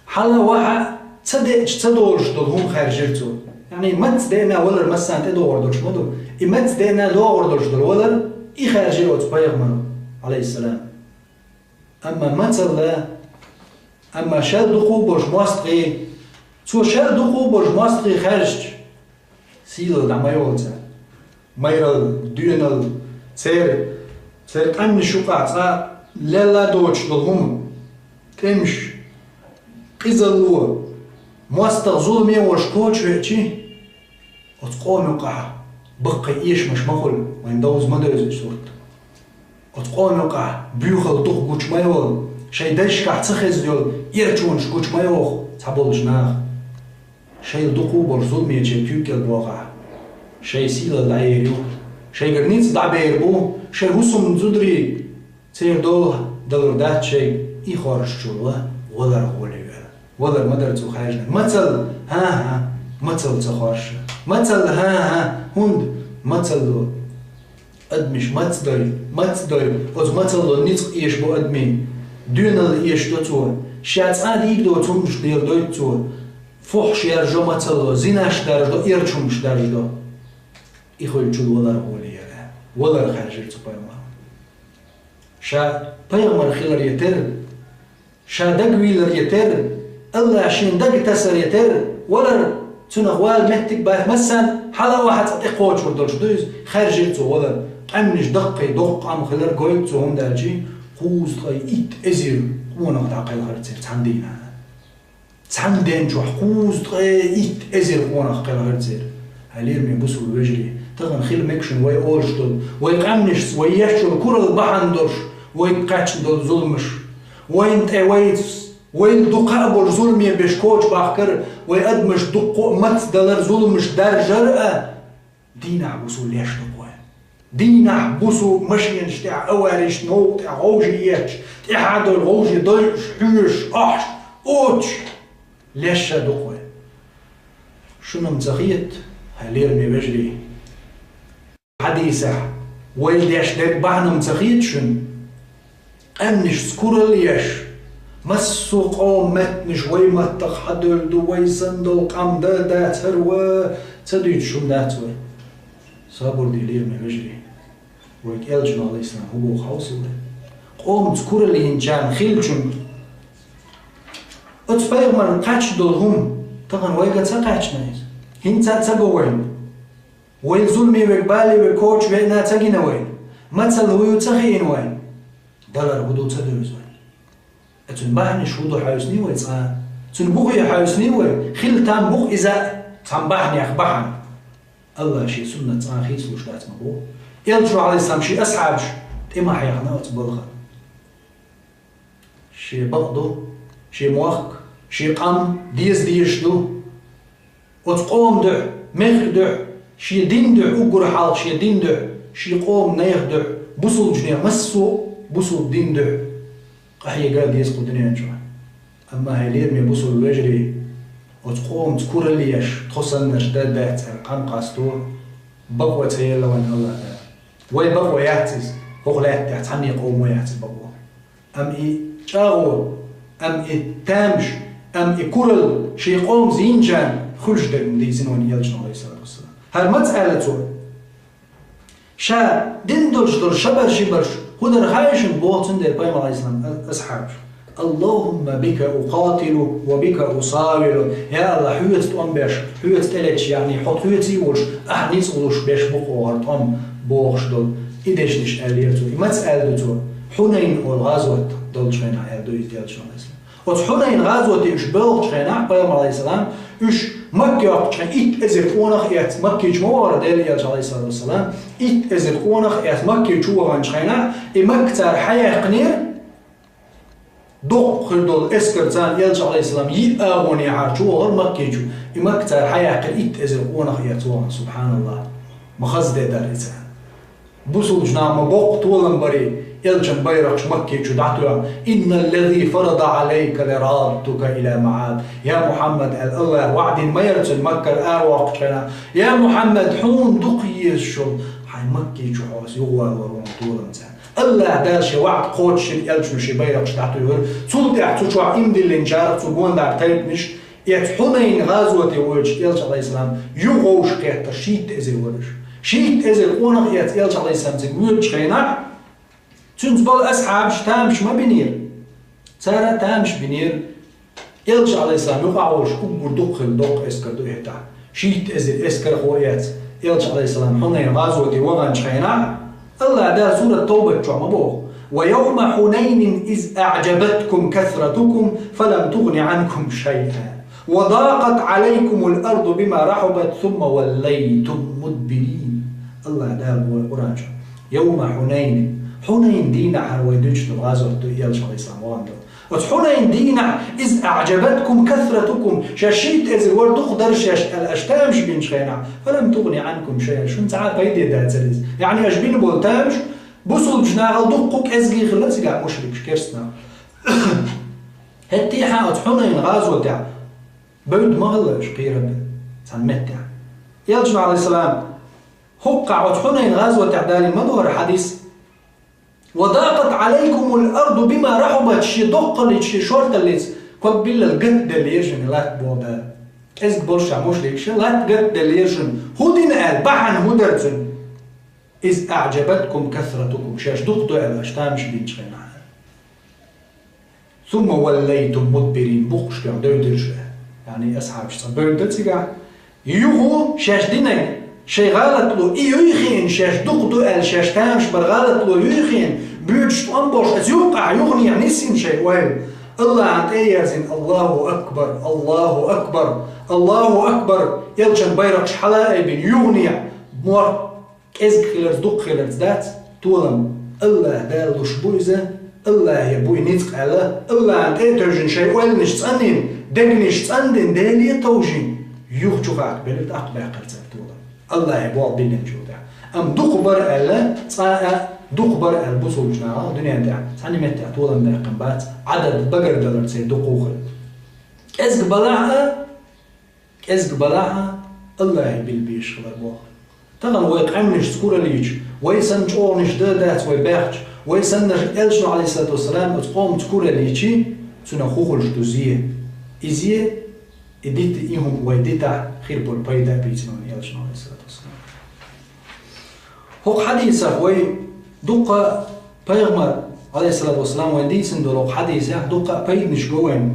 Хьала-ваха ца деъча ца долуш долу хӀума хаьржира цо. Яъни маца деъна валар массарна тӀедогӀур долуш ма ду. И маца деъна догӀур долуш долу валар, и хаьржира оцу пайхамаро, Ӏалайхиссалам. Амма мацалла, амма шел дукха болуш мостагӀий, цо шел дукха болуш мостагӀий хаьржича, сийлалла дӀа ма йолу цара. Майралла, доьналла, церан, церан къаьмнаш юкъахь цкъа лелла доцуш долу хӀума, тӀемаш, къизалло, мостагӀа зуламе волуш коча веачи, оцу къоман юкъахь баккхий эшамаш ма хуьлу, вайн довза ма девза и сурт. Оцу къоман юкъахь боьхалла дукха гучу ма йолу, шайн дайшкахь ца хезна йолу эрчонаш гучу ма йоху цхьаболчу наха. Шайл дукха болуш зуламечийн куьйга кӀел бохахь, шайн сийлалла дӀаер ю, шайгара ницкъ дӀабер бу, шайн хӀусамна зударий церан дола далур дац шайга, и хоржучул валар гӀоле вела. Валар ма дара цо хаьржинарг. Мацалла, хӀан-хӀа, мацалла ца хоржуш. Мацалла, хӀан-хӀа, хӀунда мацалло адамаш маца дой, маца дой, оцу мацалло ницкъ эшабо адамийн, доьналла эшадо цо, ша цкъа а дийга доцу хӀуманаш леладойту цо, фухьш яржо мацалло, зинаш даржадо, эрчу хӀуманаш даржадо. И хуьлучул валар гӀоле яра. Валар хаьржира цу пайхамаро. Ша пайхамар хилар я терра, ша дагавийлар я терра, АллахӀа шен дага тасар я терра, валар, цунах вала меттиг бац, массарна хьала а ваха цкъа тӀекхочур долуш ду иза, хаьржира цо валар. Къаьмнаш даккхий, доккха къам хилар гойту цо, хӀунда аьлча кхузткъе итт эзар къонах дӀакхелхира церан цхьана дийнахь. Цхьана ден чохь кхузткъе итт эзар къонах кхелхира церан. Хьай лераме бусулба вежарий, тахана хила мега шуна вай олуш долу, вай къаьмнашца вай еш йолу куралла бахьана долуш, вайга кхаьчна долу зуламаш, вайна тӀе вайца, вайна дукха а болу зуламе беш коча бахкар, вай адамаш дуккха а маца далар, зуламаш даржар а. Дийнахь бусу леш ду-кх вай. Дийнахь бусу машенаш тӀехь, авариш, новкъа тӀехь гӀовжий етташ, тӀаьхьа долу гӀовжий дойуш, хьоьжуш, ахьаш, оцуш леш а ду-кх вай. Шуна-м ца хета, хьай лераме вежарий? Хьадисехь вай деш дерг бахьана-м ца хета шуна? Къаьмнашца куралла еш, массо а къоман меттанаш вай маттах хьадевлла ду, вай санна долу къам дан а дац хӀара ва, ца дуьйцуш хӀума дац вай. Сабур де, лераме вежарий. Вайга элчано, Ӏалайхиссалам, хӀун боху хьовсий вай? Къомца куралла йинчарна хиллачунна, оцу пайхамарна кхаьчна долу хӀума, Тахана вайга ца кхаьчна иза. ХӀинца а ца го вайна. Вай зуламе верг, бале верг коча веана ца гина вайна. Мацалла хӀу ю ца хиина вайна. Далар хӀу ду ца девза вайна. Цуьнан бахьанаш хӀу ду хьовсиний вай цкъа? Цуьнан бухе хьовсиний вай? Хилла там бу-кх иза а, цхьана бахьанех бахьана. АллахӀа шен суннат цкъа хийцалуш дац ма боху. Элчано, Ӏалайхиссалам, шен асхьабаш тӀе ма хьехна оцу балхана. Шен бакъ ду, шен мохк, шен къам деза дезаш ду. Оцу къоман дуьхьа, мехкан дуьхьа, шен динан дуьхьа, уггар хьалха шен динан дуьхьа, шен къоман нехан дуьхьа, бусулбанех массо а бусулба динан дуьхьа къахьега а деза кху дуьнен чохь. Амма хӀай лераме бусулба вежарий, оцу къомаца куралла еш, тхо саннарш дан дац аьлла къам къасто, бакъо ца елла вайн АллахӀ Дала. Вай бакъо яц иза, хӀокху лаьтта тӀехь цхьанне къомо яц иза бакъо. Амма и чӀагӀо, амма и тамаш, амма и куралла шен къомаца йинчарна хуьлуш дерг ма дийцина вайн Элчано, Ӏалайхиссалату вассалам. ХӀара маца аьлла цо? Ша дина долуш долу шабар-шибарш хӀун дара хаьий шуна боху, цундела пайхамар, Ӏалайхиссалам, а-, асхьабаш: «Аллахумма бика укъатилу ва бика усавилу». Я АллахӀ, хьоьца тӀом беш, хьоьца тӀелеташ, яъни хьо тхоьций волуш, ахь ницкъ луш беш бу-кх хӀара тӀом бохуш долу и дешнаш аьллера цо. И маца аьлла ду цо? Хьунайн олу гӀазот долчу хенахь аьлла ду иза Элчано, Ӏалайхиссалам. Оцу Хьунайн гӀазоте уьш боьлхучу хенахь, пайхамар, Ӏалайхиссалам, уьш Макка йоккхучу хенахь итт эзар къонах а эцна, Макке чу ма вахара Делан Элча, Ӏалайхиссалату вассалам, итт эзар къонах а эцна, Макке чу ваханчу хенахь, и Макка цара хьаяккхинера, доккха хир долу эскар царна Элча, Ӏалайхиссалам, йиъ агӀонехьара чу вахара Макке чу. И Макка цара хьаяккхира итт эзар къонах а эцна вахана, субхьаналлахӀ. Ма хаза де дара и царна. Бусулбанаш ма боккха толам барий, Элчан байракхаш Макке чу дӀатоьхна: «Инналлази фарада Ӏалайка лираддука ила маӀад». Я Мухьаммад, аьлла, АллахӀа ваӀда дина ма яра цунна Маккара аравоккхучу хенахь: «Я Мухьаммад, хьуна дукха езаш йолу хьайн Макке чу хьо аса юхавалор ву хьуна толам царна». АллахӀа Дала шен ваӀда кхочушйина Элчано шен байракхаш дӀатоьхира. Цул тӀаьхьа цу чохь иман диллинчарах цу гондӀара тайпанаш, эцу Хьунайн гӀазоте воьдуш Элча, Ӏалайхиссалам, юхавовшахкхеттара шийтта эзар вара уьш. Шийтта эзар къонах а эцна Элча, Ӏалайхиссалам, цига воьдучу хенахь, цуьнца болу асхьабаш тамаш ма бинера. Цара тамаш бинера. Элча, Ӏалайхиссалам, юкъахь волуш уггар дукха хилла доккха эскар ду и хӀетахь. Шийтта эзар эскархо а эцна, Элча, Ӏалайхиссалам, Хьунайн гӀазоте ваханчу хенахь, АллахӀа Дала сурат Тавбат чохь ма боху: «Ва явма Хьунайнин из аӀжабаткум касратукум фалам тугӀни Ӏанкум шайъа, ва дакъат Ӏалайкумул арду бима рахьубат, сумма валлайтум мудбирин». АллахӀа Дала боху Къуръан чохь: «Явма Хьунайнин». Хьунайн дийнахь, хӀара вай дуьйцуш долу гӀазот ду, Элча, Ӏалайхиссалам, вахана долу. Оцу Хьунайн дийнахь, «из аӀжабаткум касратукум», шаьш шийтта эзар вара, дукха дара шаьш аьлла, аша тамаш бинчу хенахь, «фалам тугӀни Ӏанкум шайъа», шуна цхьа а пайде дацара иза. Яъни аша бина болу тамаш бусулбанаш нахал дуккха кӀезгий хилла цигахь, мушрикаш, керстанаш. ХӀетте а оцу Хьунайн гӀазотехь бевдда ма хилла уьш кхерам бина цхьана меттехь. Элчано, Ӏалайхиссалам, хӀокхахь оцу Хьунайн гӀазотехь далийна ма ду хӀара хьадис: «Ва дакъат Ӏалайкумул арду бима рахьубат», шен доккхаллица, шен шорталлица ког биллал гатделлера шуна латта, боху Дала. КӀезиг болуш шаьш мушрикаш, латта гатделлера шуна. ХӀун дина аьлла, бахьана хӀун дара цуьнан? «Из аӀжабаткум касратукум», шаьш дукха ду аьлла, аша тамаш бинчу хенахь. «Сумма валлайтум мудбирин», букъ тӀе девдира шу. Яъни асхьабаш цкъа бевдда цигахь. Юха шаьш динарг шайн гӀалатло и юй хиъна, шаьш дукха ду аьлла, шаьш тамаш бар гӀалатло юй хиъна, буьйцуш тӀом болуш, аса юккъахь юханехьа нисйина шайн ойла. АллахӀана тӀе а ерзийна: «Аллаху акбар, Аллаху акбар, Аллаху акбар», Элчан байракхаш хьала а айбина, юханехьа мор КӀезиг хиларца, дукха хиларца дац толам. АллахӀ Дала луш бу иза, АллахӀе бу и ницкъ аьлла, АллахӀана тӀе а тевжина, шайн ойланаш цӀанйина, дегнаш цӀандина, Деле а товжина, юха чу хахка белира тӀаккха баьккхира цара толам. АллахӀе болх биллинчул тӀаьхьа. Амма дукха бара аьлла, цкъа а дукха бара аьлла бусулбанаш нахал дуьнен тӀехь цхьана меттехь толам баьккхина бац, Ӏадад багардалар церан дукха хилла. КӀезиг балахь а, КӀезиг балахь а, АллахӀе билла безаш хилар боху. Тахана вай къаьмнашца кураллича, вай санна чӀогӀанаш дан дац вай баьхча, вай санна Элчано, Ӏалайхиссалату вассалам, оцу къомца кураллича, цунах хӀун хуьлуш ду зе? И зе, и дита, и хӀума вай дитахь, хир болу пайда а бийцина вайна Элчано, Ӏалайхиссалату вассалам. ХӀокху хьадисах вай дуккха, пайхамар, Ӏалайхиссалату вассалам, вайна дийцина долу хӀокху хьадисах дуккха а пайданаш го вайна.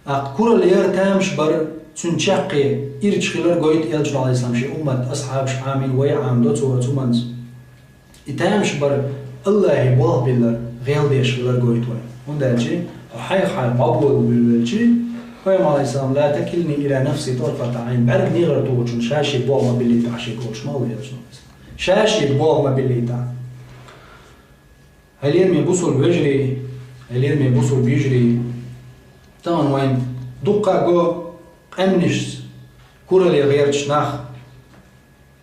ТӀаккха куралла яр, тамаш бар, цуьнан чаккхе ирча хилар гойту элчано, Ӏалайхиссалам, шен уммат, асхьабаш Ӏамийна, вай Ӏамадо цо оцу хӀуманца. И тамаш бар Аллахье болх биллар гӀелдеш хилар гойту вайна. ХӀунда аьлча хьо хьайх хьайна дӀаболабелча, пайхамар, Ӏалайхиссалам: «Ла такилни ила нафси тарфата Ӏайн», бӀаьрг негӀар тухучунна ша шега болх ма биллийтахь шега олуш ма ву элчано. Ша шега болх ма биллийтахь. Хьалераме бусулба вежарий, хьалераме бусулба йижарий, тахана вайна дуккха а го къаьмнашца куралле гӀерташ нах.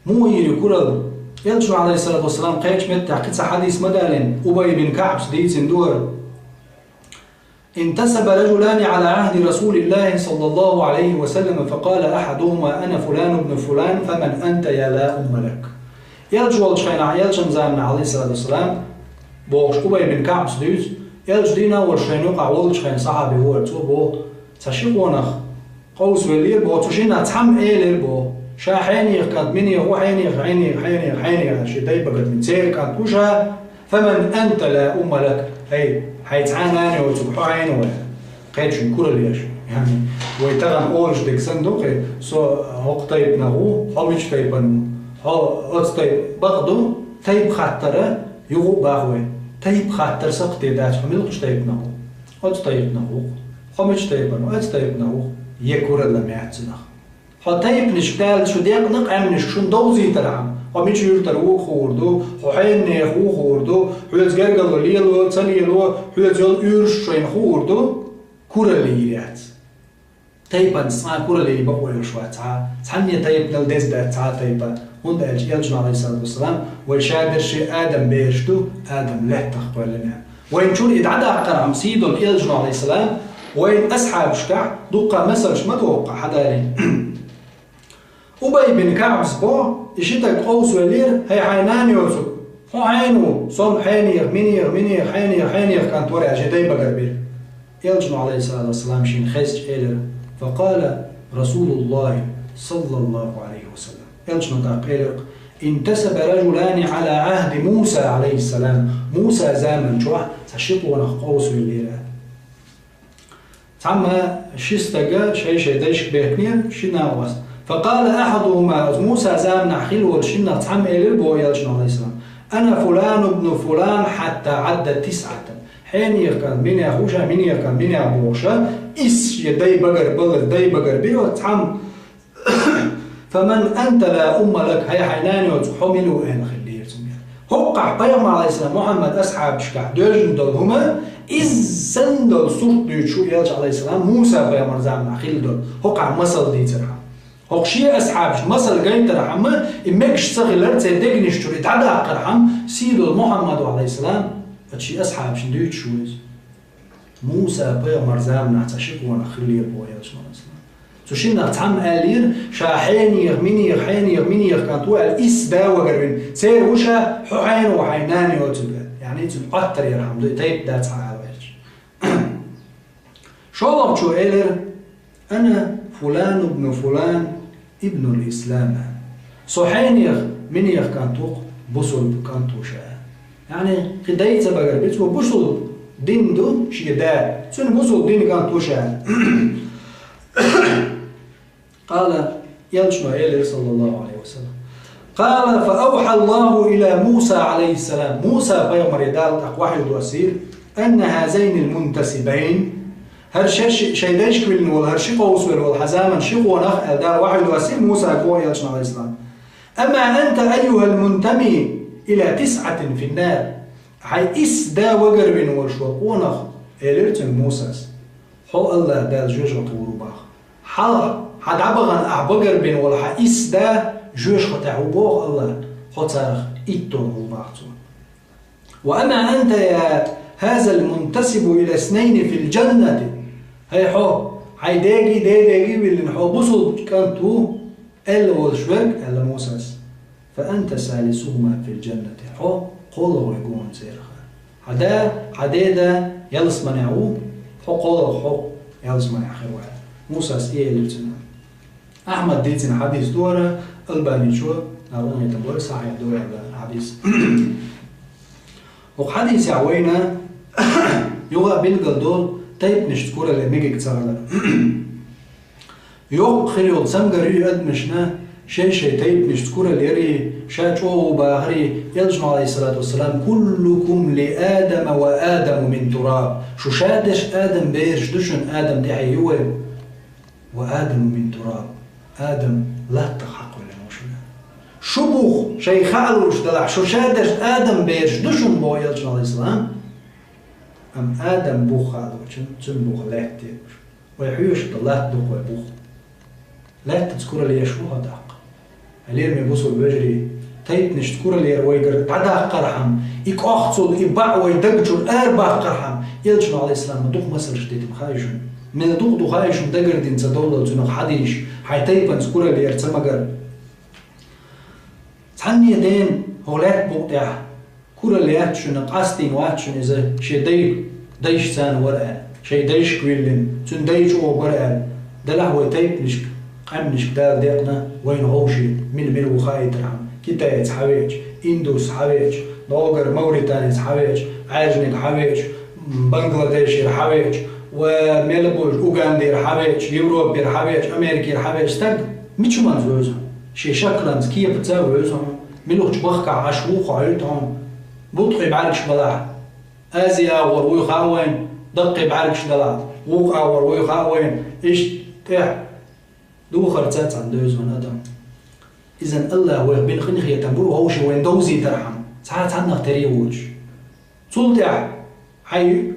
Муха йийр ю куралла? Элчано, Ӏалайхиссалату вассалам, кхечу меттехь кхин цхьа хьадис ма далийна, Убай бин КаӀбас дийцина ду хӀара. انتصب رجلان على عهد رسول الله صلى الله عليه وسلم فقال أحدهما: «أنا فلان بن فلان، فمن أنت يا لا أم لك». Элча волчу хенахь, элчан заманахь, Ӏалайхиссалату вассалам, бохуш, Убай бин КаӀбас дуьйцу, элча дийнахь а волуш шайна юкъахь волчу хенахь сахьаби вара, цо боху, цхьа ши къонах къовсавеллера боху, цу шиннах цхьамма элира боху: «Ша хьенехан кӀант, минехан ву, хьенехан, хьенехан, хьенехан, хьенехан», аьлла, шен дай багара бина. Церан кӀант ву ша, «فمن أنت لا أم لك», хӀай, хьайн цхьа а нана йоцург хьо хьенан ву аьлла. Кхечуьнга куралла еш. Яъни, вай тахана олуш дерг санна ду кхин, со хӀокху тайпанах ву, хьо мичу тайпана ву, хьо оцу тайпа, бакъ ду, тайпа хаттар юха а боху вай. Тайпа хаттар сакхте дац, хьо муьлхачу тайпанах ву. Оцу тайпанах ву-кх. Хьо мичу тайпана ву, оцу тайпанах ву-кх. Я куралла ма яц цунах. Хьо тайпанашка, Дала шу декъна къаьмнашка шуна довзийтархьама, хьо мичу юьртара ву хуур ду, хьо хьенан нехан ву хуур ду, хьоьца гергарло лело, ца лело, хьоьца йолу уьйраш шайна хуур ду, куралла йийр яц. Тайпанца цкъа а куралла ян бакъо йолуш вац цхьа а, цхьанне тайпанал деза дац цхьа а тайпа, хӀунда аьлча элчано, Ӏалайхиссалату вассалам, вай шадерш Адам бераш ду, Адам лаьттах кхоьллина. Вайна чуьра и дӀадаккхархьама, сий долу элчано, Ӏалайхиссалам, вайн асхьабашкахь дуккха масалш ма ду хӀокхахь хьадалийна. Убай бин КаӀбас боху, и ши стаг къовсавеллера: «ХӀай, хьайн нана йоцург хьо хьенан ву, со хьенехан, минехан, минехан, хьенехан, хьенехан кӀант вара», аьлла, шен дай багара бира. Элчано, Ӏалайхиссалату вассалам, шена хезча элира: «فقال رسول الله صلى الله عليه وسلم». Элчано тӀаккха элира: «انتصب رجلان على عهد موسى عليه السلام». Муса заман чохь цхьа ши къонах къовсавеллера. Цхьамма ши стага шай-шай дайшка бехкинера, ши накъост. «فقال أحدهما», оцу Муса заманахь хилла волу шиннах цхьамма элира боху элчано, Ӏалайхиссалам: «أنا فلان بن فلان حتى عد تسعة». Хьенехан кӀант минехан ву ша, минехан кӀант минехан бохуш, исс шен дай багара балар, дай багара бира оцу цхьамма. «فمن أنت لا أم لك», хӀай, хьайн нана йоцург хьо мила ву аьлла хиллера цуьнга. ХӀокхахь пайхамар, Ӏалайхиссалам, Мухьаммад асхьабашкахь доьжна долу хӀума, изза санна долу сурт дуьйцуш ву элча, Ӏалайхиссалам, Муса пайхамар заманахь хилла долу, хӀокхахь масал дийцархьама. ХӀокху шен асхьабашна масал гайтархьама, и мегаш ца хилар церан дегнаш чуьра, и дӀадаккхархьама, сий долу Мухьаммадо, Ӏалайхиссалам, оцу шен асхьабашна дуьйцуш ву иза. Муса пайхамар заманахь цхьа ши къонах хиллера боху элчано, Ӏалайхиссалам. Цу шиннах цхьамма аьллера: «Ша хьенехан, минехан, хьенехан, минехан кӀант ву», аьлла, исс да вагар вина. Церан ву ша, хьо хьенан ву, хьайн нана йоцург аьлла. Яъни цуьнан Ӏоттар ярхьама ду, и тайпа дац хьан аьлла аьлча. ШолгӀачо элира: «أنا فلان بن فلان ابن الإسلام». Со хьенехан, минехан кӀант ву-кх, бусулба кӀант ву ша. Яъни, кхин дай ца багар бицо, бусулба дин ду шен да, цуьнан бусулба дин кӀант ву ша. قال, элчано элира, саллаллаху Ӏалайхи ва саллам. قال: «فأوحى الله إلى موسى عليه السلام». Муса пайхамаре Дала тӀаккха вахьйу доссийра: «أن هذين المنتسبين». ХӀара шаьш шайн дайшка виллина волу, хӀара ши къовсавелла волу хьан заман ши къонах, аьлла, Дала вахьйу доссийра Мусага, боху элчано, Ӏалайхиссалам. «أما أنت أيها المنتمي إلى تسعة في النار». Хьайн исс да вагар вина волуш волу къонах, элира цуьнга Мусас. Хьо АллахӀ Дала жоьжахате гӀур ву боху. Хьан, хьан дӀабахана ахь багар бина волу хьан исс да жоьжахатехь ву боху АллахӀа, хьо царах итталгӀа ву боху цо. «وأما أنت يا هذا المنتسب إلى اثنين في الجنة». ХӀай хьо, хьайн деги, дедеги виллина хьо бусулба кӀант ву, аьлла волуш верг, аьлла Мусас, «فأنت ثالثهما في الجنة». Хьо кхоалгӀа верг ву хьуна церах. Хьан да, хьан деда ялсаманехь ву, хьо кхоалгӀа, хьо ялсаманехь хир ву. Мусас и элира цуьнга. Ахьмада дийцина хьадис ду хӀара, Албаничо накъонгӀийтина бара, сахьихь ду аьлла хьадис. ХӀокху хьадисехь вайна юха а билгал долу, Тайпанашца курале мегаш ца хилар. Йоккха хир йола цамгар ю адамашна шоай-шоай тайпанашца курале яри, ша чӀоагӀа бахари, Элчано, алейхиссалату вассалам: «كلكم لآدم وآدم من تراب». Шу ша дерш Адам бераш да, шун Адам тӀехье ю вай. «وآدم من تراب». Адам латтах хьакхойлина ва шуна. Шу бух шоай хаа луш далахь, шу ша дерш Адам бераш да шун, боху Элчано, алейхиссалам. Амма Адам бух хаа лучун, цун бух лаьтта ю. Вай хьоьжуш долу латта ду-кх вай бух. Лаьттаца курале еш ву хьо даккха. Лераме бусулба вежарий, тайпанашца куралера вайгара дӀадаккхархьама, и кӀохцал, и бӀаь вай даг чуьра арабаккхархьама, Элчано, алейхиссалам, дукха масалш дитина хаий шуна. Мел дукха ду хаий шуна дагардина ца довлал цунах хьадийш, хьайн тайпанца куралера ца магар. Цхьанне дена хӀокху лаьтта букъа тӀехь куралла яц шуна, къастийна вац шуна иза, шен дай, дайшца цхьаьна вара аьлла, шайн дайшка виллина, цуьнан дай чӀогӀа бара аьлла, делахь вай тайпанашка, къаьмнашка Дала декъна вайна ховший, мила-мила ву хаийтархьама, Китайца хьавеача, Индус хьавеача, догара Мавританец хьавеача, Ӏаьржаниг хьавеача, Бангладешера хьавеача, ва мел бу Угандера хьавеача, Европера хьавеача, Америкера хьавеача стаг мича манза вевза хьуна? Шен шакланца, кепаца а вевза хьуна. Муьлхачу бахкахь Ӏаш ву хьо хьуьйту хьуна? Буткъий бӀаьргаш балахь, Ази агӀор вуй хаьа вайна, даккхий бӀаьргаш далахь, вукху агӀор вуй хаьа вайна, иштта тӀехь духарца а цхьаьна девза ван адам. Изан Аллах вайх бина къинхетам бу вовши вайна довзийтархьама, цхьа цхьаннах тера воцуш. Цул тӀаьхьа хьайн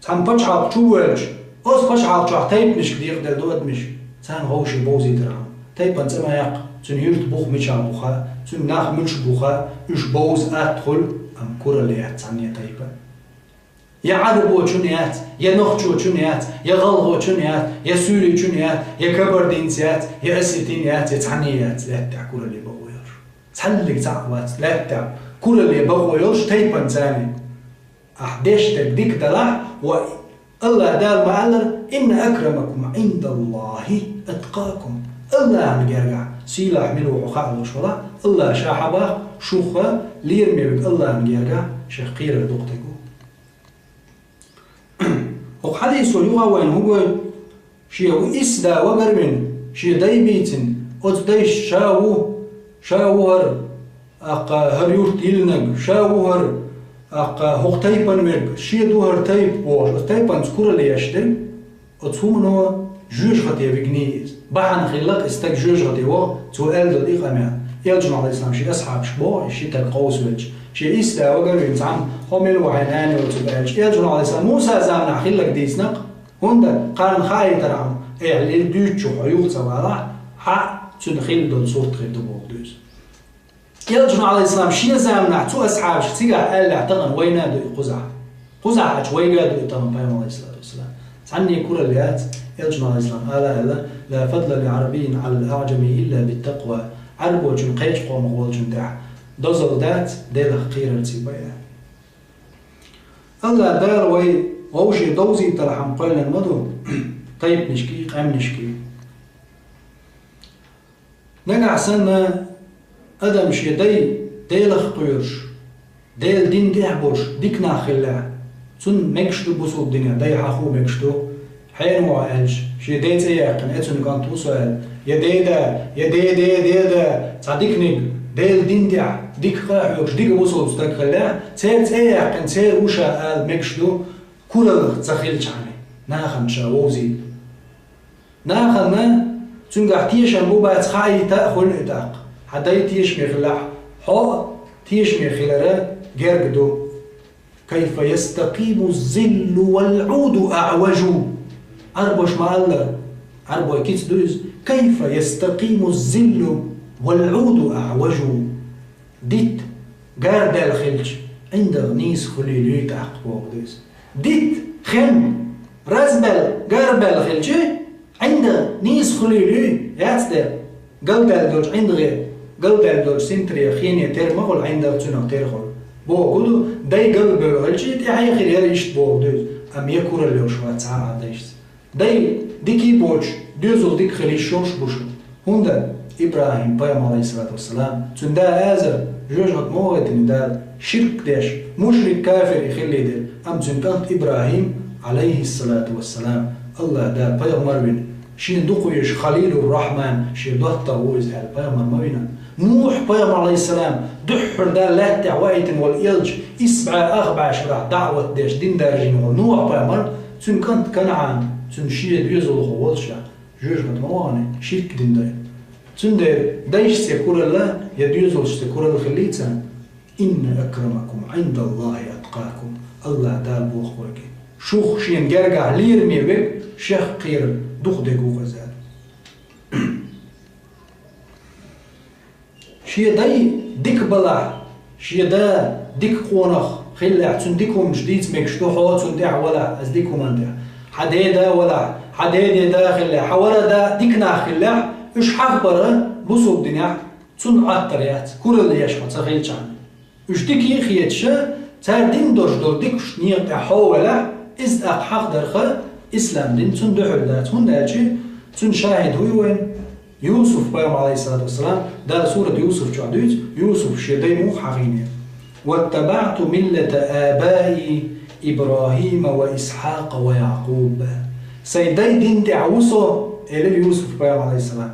цхьана пачхьалкх чу воьлча, оцу пачхьалкх чохь тайпанашка декъаделла ду адамаш, царна вовши бовзийтархьама. Тайпан цӀа ма яккха, цуьнан юьрта бух мичахь бу хаьа, цуьнан нах муьлш бу хаьа, уьш бовза атта хуьлу, амма куралла яц цхьанне тайпан. Я Ӏарбочун яц, я нохчочун яц, я гӀалгӀочун яц, я суьйличун яц, я кабардинца яц, я осетин яц, я цхьанне яц лаьттахь куралле бакъо йолуш. Цхьаллиг цхьаъ вац лаьттахь куралле бакъо йолуш тайпан царна. Ахь деш дерг дика далахь, ва Аллах Дала ма-аллара: «Инна акрамакум Ӏиндаллахи аткъакум». Аллахьан гергахь сийлахь мила ву хьо хаа луш валахь, Аллах ша хьабахь, шух лераме верг Аллахьан гергахь шех кхерар дукха дерг ву. ХӀокху хьадисо юха вайна хӀун гой? Шен ву исс да вагар вина, шен дай бийцина, оцу дайшца ша ву, ша ву хӀара, аккха хӀара юрт йиллинарг, ша ву хӀара, аккха хӀокху тайпан верг, шен ду хӀара тайпа бохуш, оцу тайпанца куралла еш дерг, оцу хӀумано жоьжахате вигний иза. Бахьана хиллакх и стаг жоьжахате вогӀу, цо аьлла долу и къамел. Элчано, алейхиссалам, шен асхьабашка боху, и ши стаг къовсавелча, шен исс да вагар вина цхьамма, хьо мила ву хьайн нана оцу аьлча, Элчано, алейхиссалам, Муса заманахь хилларг дийцинакх, хӀунда кхарна хаийтархьама, эхь лил дуьйцучух хьо юха ца валахь, хьан цуьнан хилла долу сурт хир ду боху дуьйцу. Элчано, алейхиссалам, шен заманахь цу асхьабашка цигахь аьллехь, тахана вайна а ду и кхузахь. Кхузахь аьлча вайга а ду и тахана пайхамар, алейхиссалату вассалам. Цхьанне куралла яц, Элчано, алейхиссалам, ала аьлла: «Ла фадла ли Ӏарабийин Ӏалал Ӏаъжами илла биттакъва». Ӏарбочун кхечу къомах волчун тӀехь дозалла дац, Делах кхерарца бен. Аллах Дала вай вовши довзийтархьама кхоьллина ма ду, тайпанашкий, къаьмнашкий. Нагахь санна адам шен дай Делах кхоьруш, Делан дин тӀехь болуш дика нах хиллехь, цунна мегаш ду бусулба динехь дай хьахо мегаш ду. Хьенан ву хьо аьлча, шен ден цӀе яьккхина, э, цуьнан кӀант ву со аьлла, я деда, я де-де-деда, цхьа диканиг, Делан дин тӀехь дика къа а хьоьгуш, дика бусулба стаг хиллехь, церан цӀе яьккхина, церан ву ша ала мегаш ду, кураллах ца хилчхьана, нахана ша вовзийта. Нахана цуьнгахь тешам бу бац хаийта а хуьлу и тӀаккха. Хьан дай тешаме хилахь, хьо а тешаме хилара герга ду. «Кайфа ястакъиму зиллу вал Ӏуду аӀважу». Ӏарбош ма-аллара, Ӏарбой кица ду иза: «Кайфа ястакъиму зиллу вал Ӏуду аӀважу». Дитт гардаьлла хилча, ӀиндагӀ нийса хуьлийла юй тӀаккха, боху деза. Дитт хен, разбаьлла, гарбаьлла хилча, ӀиндагӀ нийса хуьлийла юй, яц дера. Галдаьлла долчу ӀиндагӀе, галдаьлла долчу синтаре, хене тера ма хуьлу ӀиндагӀ, цуьнах тера хуьлу. Боху ду, дай галбевлла хилча, тӀаьхье хир яра иштта, боху деза, амма я куралла йолуш вац цхьа а дайшца. Дай дикий боцуш, доьзал дика хила йиш йолуш бу шу. ХӀунда ИбрахӀим пайхамар, алейхиссалату вассалам, цуьнан да Азар, жоьжахате ма вахийтина Дала, ширк деш, мушрик, кафир и хиллий дела, амма цуьнан кӀант ИбрахӀим Ӏалайхиссалату вассалам, АллахӀ Дала пайхамар вина, шена дукха везаш Халилур-Рахьман, шен доттагӀа ва иза аьлла, пайхамар ма вина. Нухь-пайхамар, Ӏалайхиссалам, дуьххьара Дала лаьттахь ваийтина волу элча, исс бӀе ах бӀе шарахь даӀват деш, дин даржийна волу Нухь-пайхамар, цуьнан кӀант КанӀан, цуьнан шен доьзалхо волуш, жоьжахати ма вахана, ширк дина дара. Цундела дайшца куралла я доьзалшца куралла хиллий царна? «Инна акрамакум Ӏиндаллахи аткъакум», АллахӀ Дала боху вайга. Шух шена гергахь лераме верг шех кхерар дукха дерг ву-кх иза. Шен дай дика балахь, шен да дика къонах хиллехь, цуьнан дика хӀуманаш дийца мегаш ду хьо цунна тӀехь валахь, аса дика хӀуманна тӀехь. Хьан деда валахь, хьан деден да хиллехь, хьан вара да дика нах хиллехь, уьш хьахбар бусулба динехь цунна Ӏоттар яц, куралла еш хьо ца хилчахьана. Уьш дика а хеташ, цара дина долуш долу дикачу некъа тӀехь хьо а валахь, иза тӀаккха хьахдарх ислам дин цунна дуьхьал дац, хӀунда аьлча цуьнан шахӀид хӀун ю вайна? Юсуф-пайхамар, Ӏалайхиссалату вассалам, Дала сурат Юсуф чохь дуьйцу, Юсуф шен дай муха хьахийнера. «Ваттабаъту миллата абаи ИбрахӀима ва Исхьакъа ва ЯӀкъуб». Сайн дай дина тӀехь ву со, элира Юсуф-пайхамар, Ӏалайхиссалам.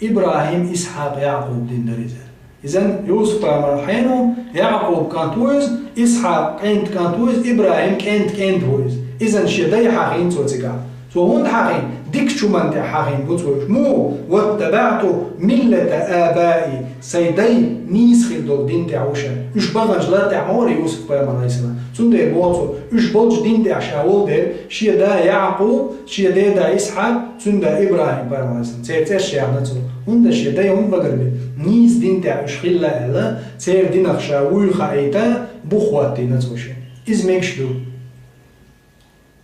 ИбрахӀим, Исхьакъ, ЯӀкъуб дин дара иза. Изан Юсуф-пайхамар хьенан ву, ЯӀкъуб кӀант ву иза, Исхьакъ кӀентан кӀант ву иза, ИбрахӀим кӀентан кӀант ву иза. Изан шен дай хьахийна цо цигахь. Цо хӀунда хьахийна? Дикачу хӀуманна тӀехь хьахийна бу цо уьш. Муха? «Ваттабаъту миллата абаи», сайн дай нийса хир долу дин тӀехь ву ша. Уьш баханчу лар тӀехь ма вара Юсуф-пайхамар, Ӏалайхиссалам. Цундела боху цо, уьш болчу дин тӀехь ша волу дела, шен да ЯӀкъуб, шен деда Исхьакъ, цуьнан да ИбрахӀим-пайхамар, Ӏалайхиссалам, церан цӀераш яьхна цо. ХӀунда шен дай хӀунда багарбира? Нийса дин тӀехь уьш хилла аьлла, церан динах ша вуй хаийта, бух хӀоттийна цо шен. Иза мегаш ду.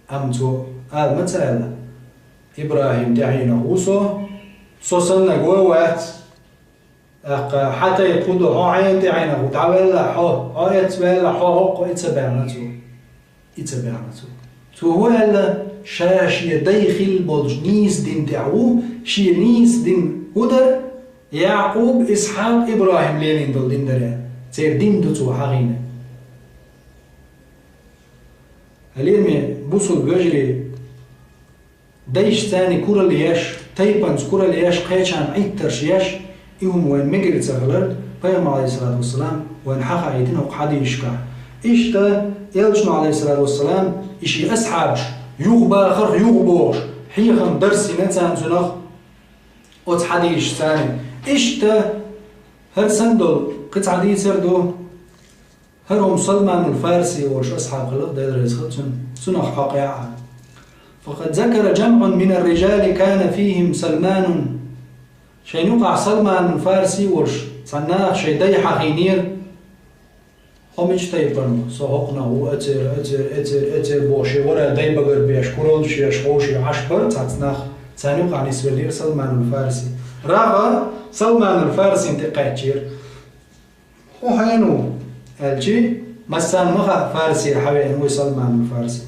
Амма цо ала ма ца аьлла: «ИбрахӀим тӀаьхьенах ву со, со саннарг ван вац». ТӀаккха: «Хьан тайпа хӀун ду, хьо хьенан тӀаьхьенах ву, дӀаваьлла хьо, хьо эцваьлла, хьо хӀокху», и ца баьхна цо. И ца баьхна цо. Цо хӀун аьлла? Ша шен дай хилла болчу нийса дин тӀехь ву, шен нийса дин хӀун дара? ЯӀкъуб, Исхьакъ, ИбрахӀим лелийна долу дин дара. Церан дин ду цо хьахийна. Хьалеме бусулба вежарий, дайшца куралла еш, тайпанца куралла еш, кхечарна Ӏиттарш еш, и хӀума вайн мегар ца хилар, Пайхамар, Ӏалайхиссалату вассалам, вайна хьахаийтина хӀокху хьадисашкахь. Иштта, элчано, Ӏалайхиссалату вассалам, и шен асхьабаш юхабахарх юхабохуш, хьехам дарсийна царна цунах оцу хьадисашца. Иштта, хӀара санна долу кхин цхьа дийцар ду. ХӀара хӀума Салманул Фарси волуш асхьаб хилла, Дела реза хила цунна, цунах хьокъехь а. «Факъад закара жамъун минар рижали кана фихим Салманун». Шайн юкъахь Салманул Фарси волуш цхьа наха шайн дай хьахийнера, хьо мичу тайпана ву, со хӀокхунах ву, эцер, эцер, эцер, эцер бохуш, шен вара дай багарбеш, кураллаш еш, ховший Ӏаш бара цхьацца нах, царна юкъахь нисвеллера Салманул Фарси. РагӀ Салманул Фарсина тӀе кхаьчнера. «Хьо хьенан ву?» аьлчи, массарна ма хаьа, Фарсера хьавеана ву Салманул Фарси.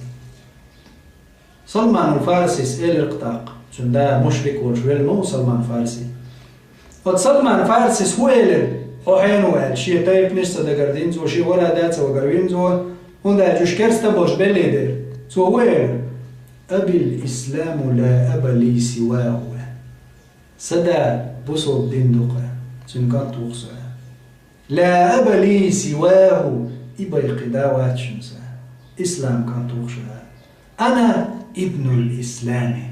Салманул Фарсис элира-кх тӀаккха, цуьнан да мушрик волуш велла ма ву Салман Фарси. Оцу Салман Фарсис хӀун элира: «Хьо хьенан ву?» аьлча, шен тайпанаш ца дагардина цо, шен вара да ца вагарвина цо, хӀунда аьлча уьш керста болуш беллий дера. Цо хӀун элира: «Абил исламу ла аба ли сиваху». Сан да бусулба дин ду-кх, цуьнан кӀант ву-кх со. «Ла аба ли сиваху», и бен кхин да вац шуна сан. Ислам кӀант ву-кх ша. «Ана ибнуль ислами».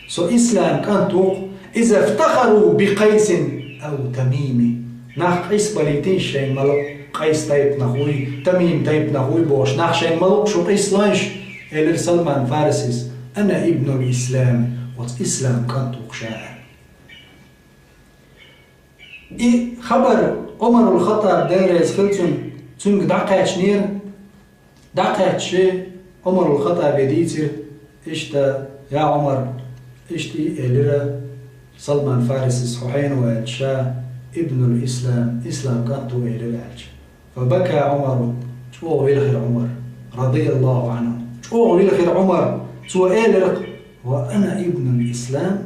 Со ислам кӀант ву-кх. «Иза фтахару би Къайсин ау Тамими». Нах къийса балийтина шайн мала, Къайс тайпанах вуй, Тамим тайпанах вуй бохуш, нах шайн мала шу къийсалойша, элира Салман Фарсис: «Ана ибнуль ислами», оцу ислам кӀант ву-кх ша. И хабар Ӏумарул Хаттаб, Дела реза хила цунна, цуьнга дӀакхаьчнера. ДӀакхаьчча, Ӏумарул Хаттабе дийцира, иштта: «Я Ӏумар, иштта и элира Салман Фарисис хьо хьенан ву?» аьлча, ша: «Ибнуль ислам, ислам кӀант ву», элира аьлча. «Фабака Ӏумару», чӀогӀа вилхира Ӏумар, радияллаху Ӏанху. ЧӀогӀа вилхира Ӏумар, цо элира-кх: «Ва ана ибнуль ислам,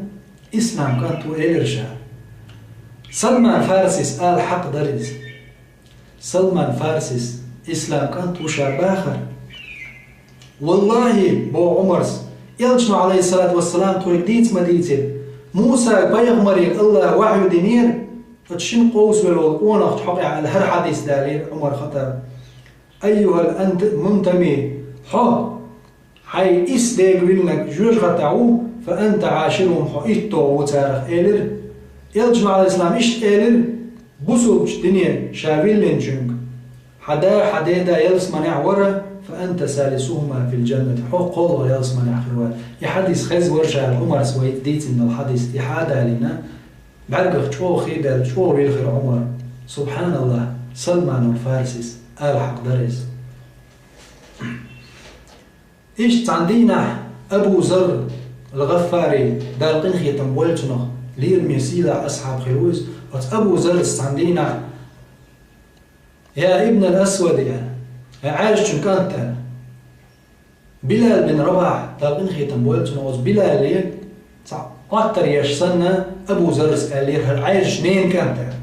ислам кӀант ву», элира ша. Салман Фарсис ала хьакъ дара иза. Салман Фарсис ислам кӀант ву ша бахар. «Валлахьи, — боху Ӏумарс, — Элчано, Ӏалайхиссалату вассалам, тхоьга дийца ма дийцира, Муса пайхамарга Аллаха вахью динера, оцу шина къовсавелла волу къонахчу хьокъехь», аьлла, хӀара хьадис далийра Ӏумар Хаттаба. «Айюхал анта мунтами, хьо, хьайн исс дега виллинарг жоьжахатехь ву, фа анта Ӏаширугьум, хьо иттогӀа ву царах», элира. Элчано, Ӏалайхиссалам, иштта элира бусулбачу дине ша виллинчуьнга: «Хьан да, хьан деда ялсаманехь вара, фа анта салисухума фил джаннати, хьо кхоалгӀа ялсаманехь хир вац». И хьадис хезна вара ша, Ӏумарс вайца дийцина долу хьадис, и хьадалийна, бӀаьргах чӀогӀа хи даьлла, чӀогӀа вилхира Ӏумар. Субханаллах, Салманул Фарсис ала хьакъ дара иза. Иштта цхьана дийнахь Абу Зарр ал-ГӀаффари, Дала къинхетам бойла цунах, лераме сийлахь асхьаб хир ву иза. Оцу Абу Заррас цхьана дийнахь: «Я Ибн ал-Асвад, я, я Ӏаьржачун кӀант», аьлла. Билал бин Рабахь, Дала къинхетам бойла цунах, оцу Билале цхьа Ӏоттар еш санна, Абу Заррас аьллера: «ХӀара Ӏаьржачу ненан кӀант», аьлла.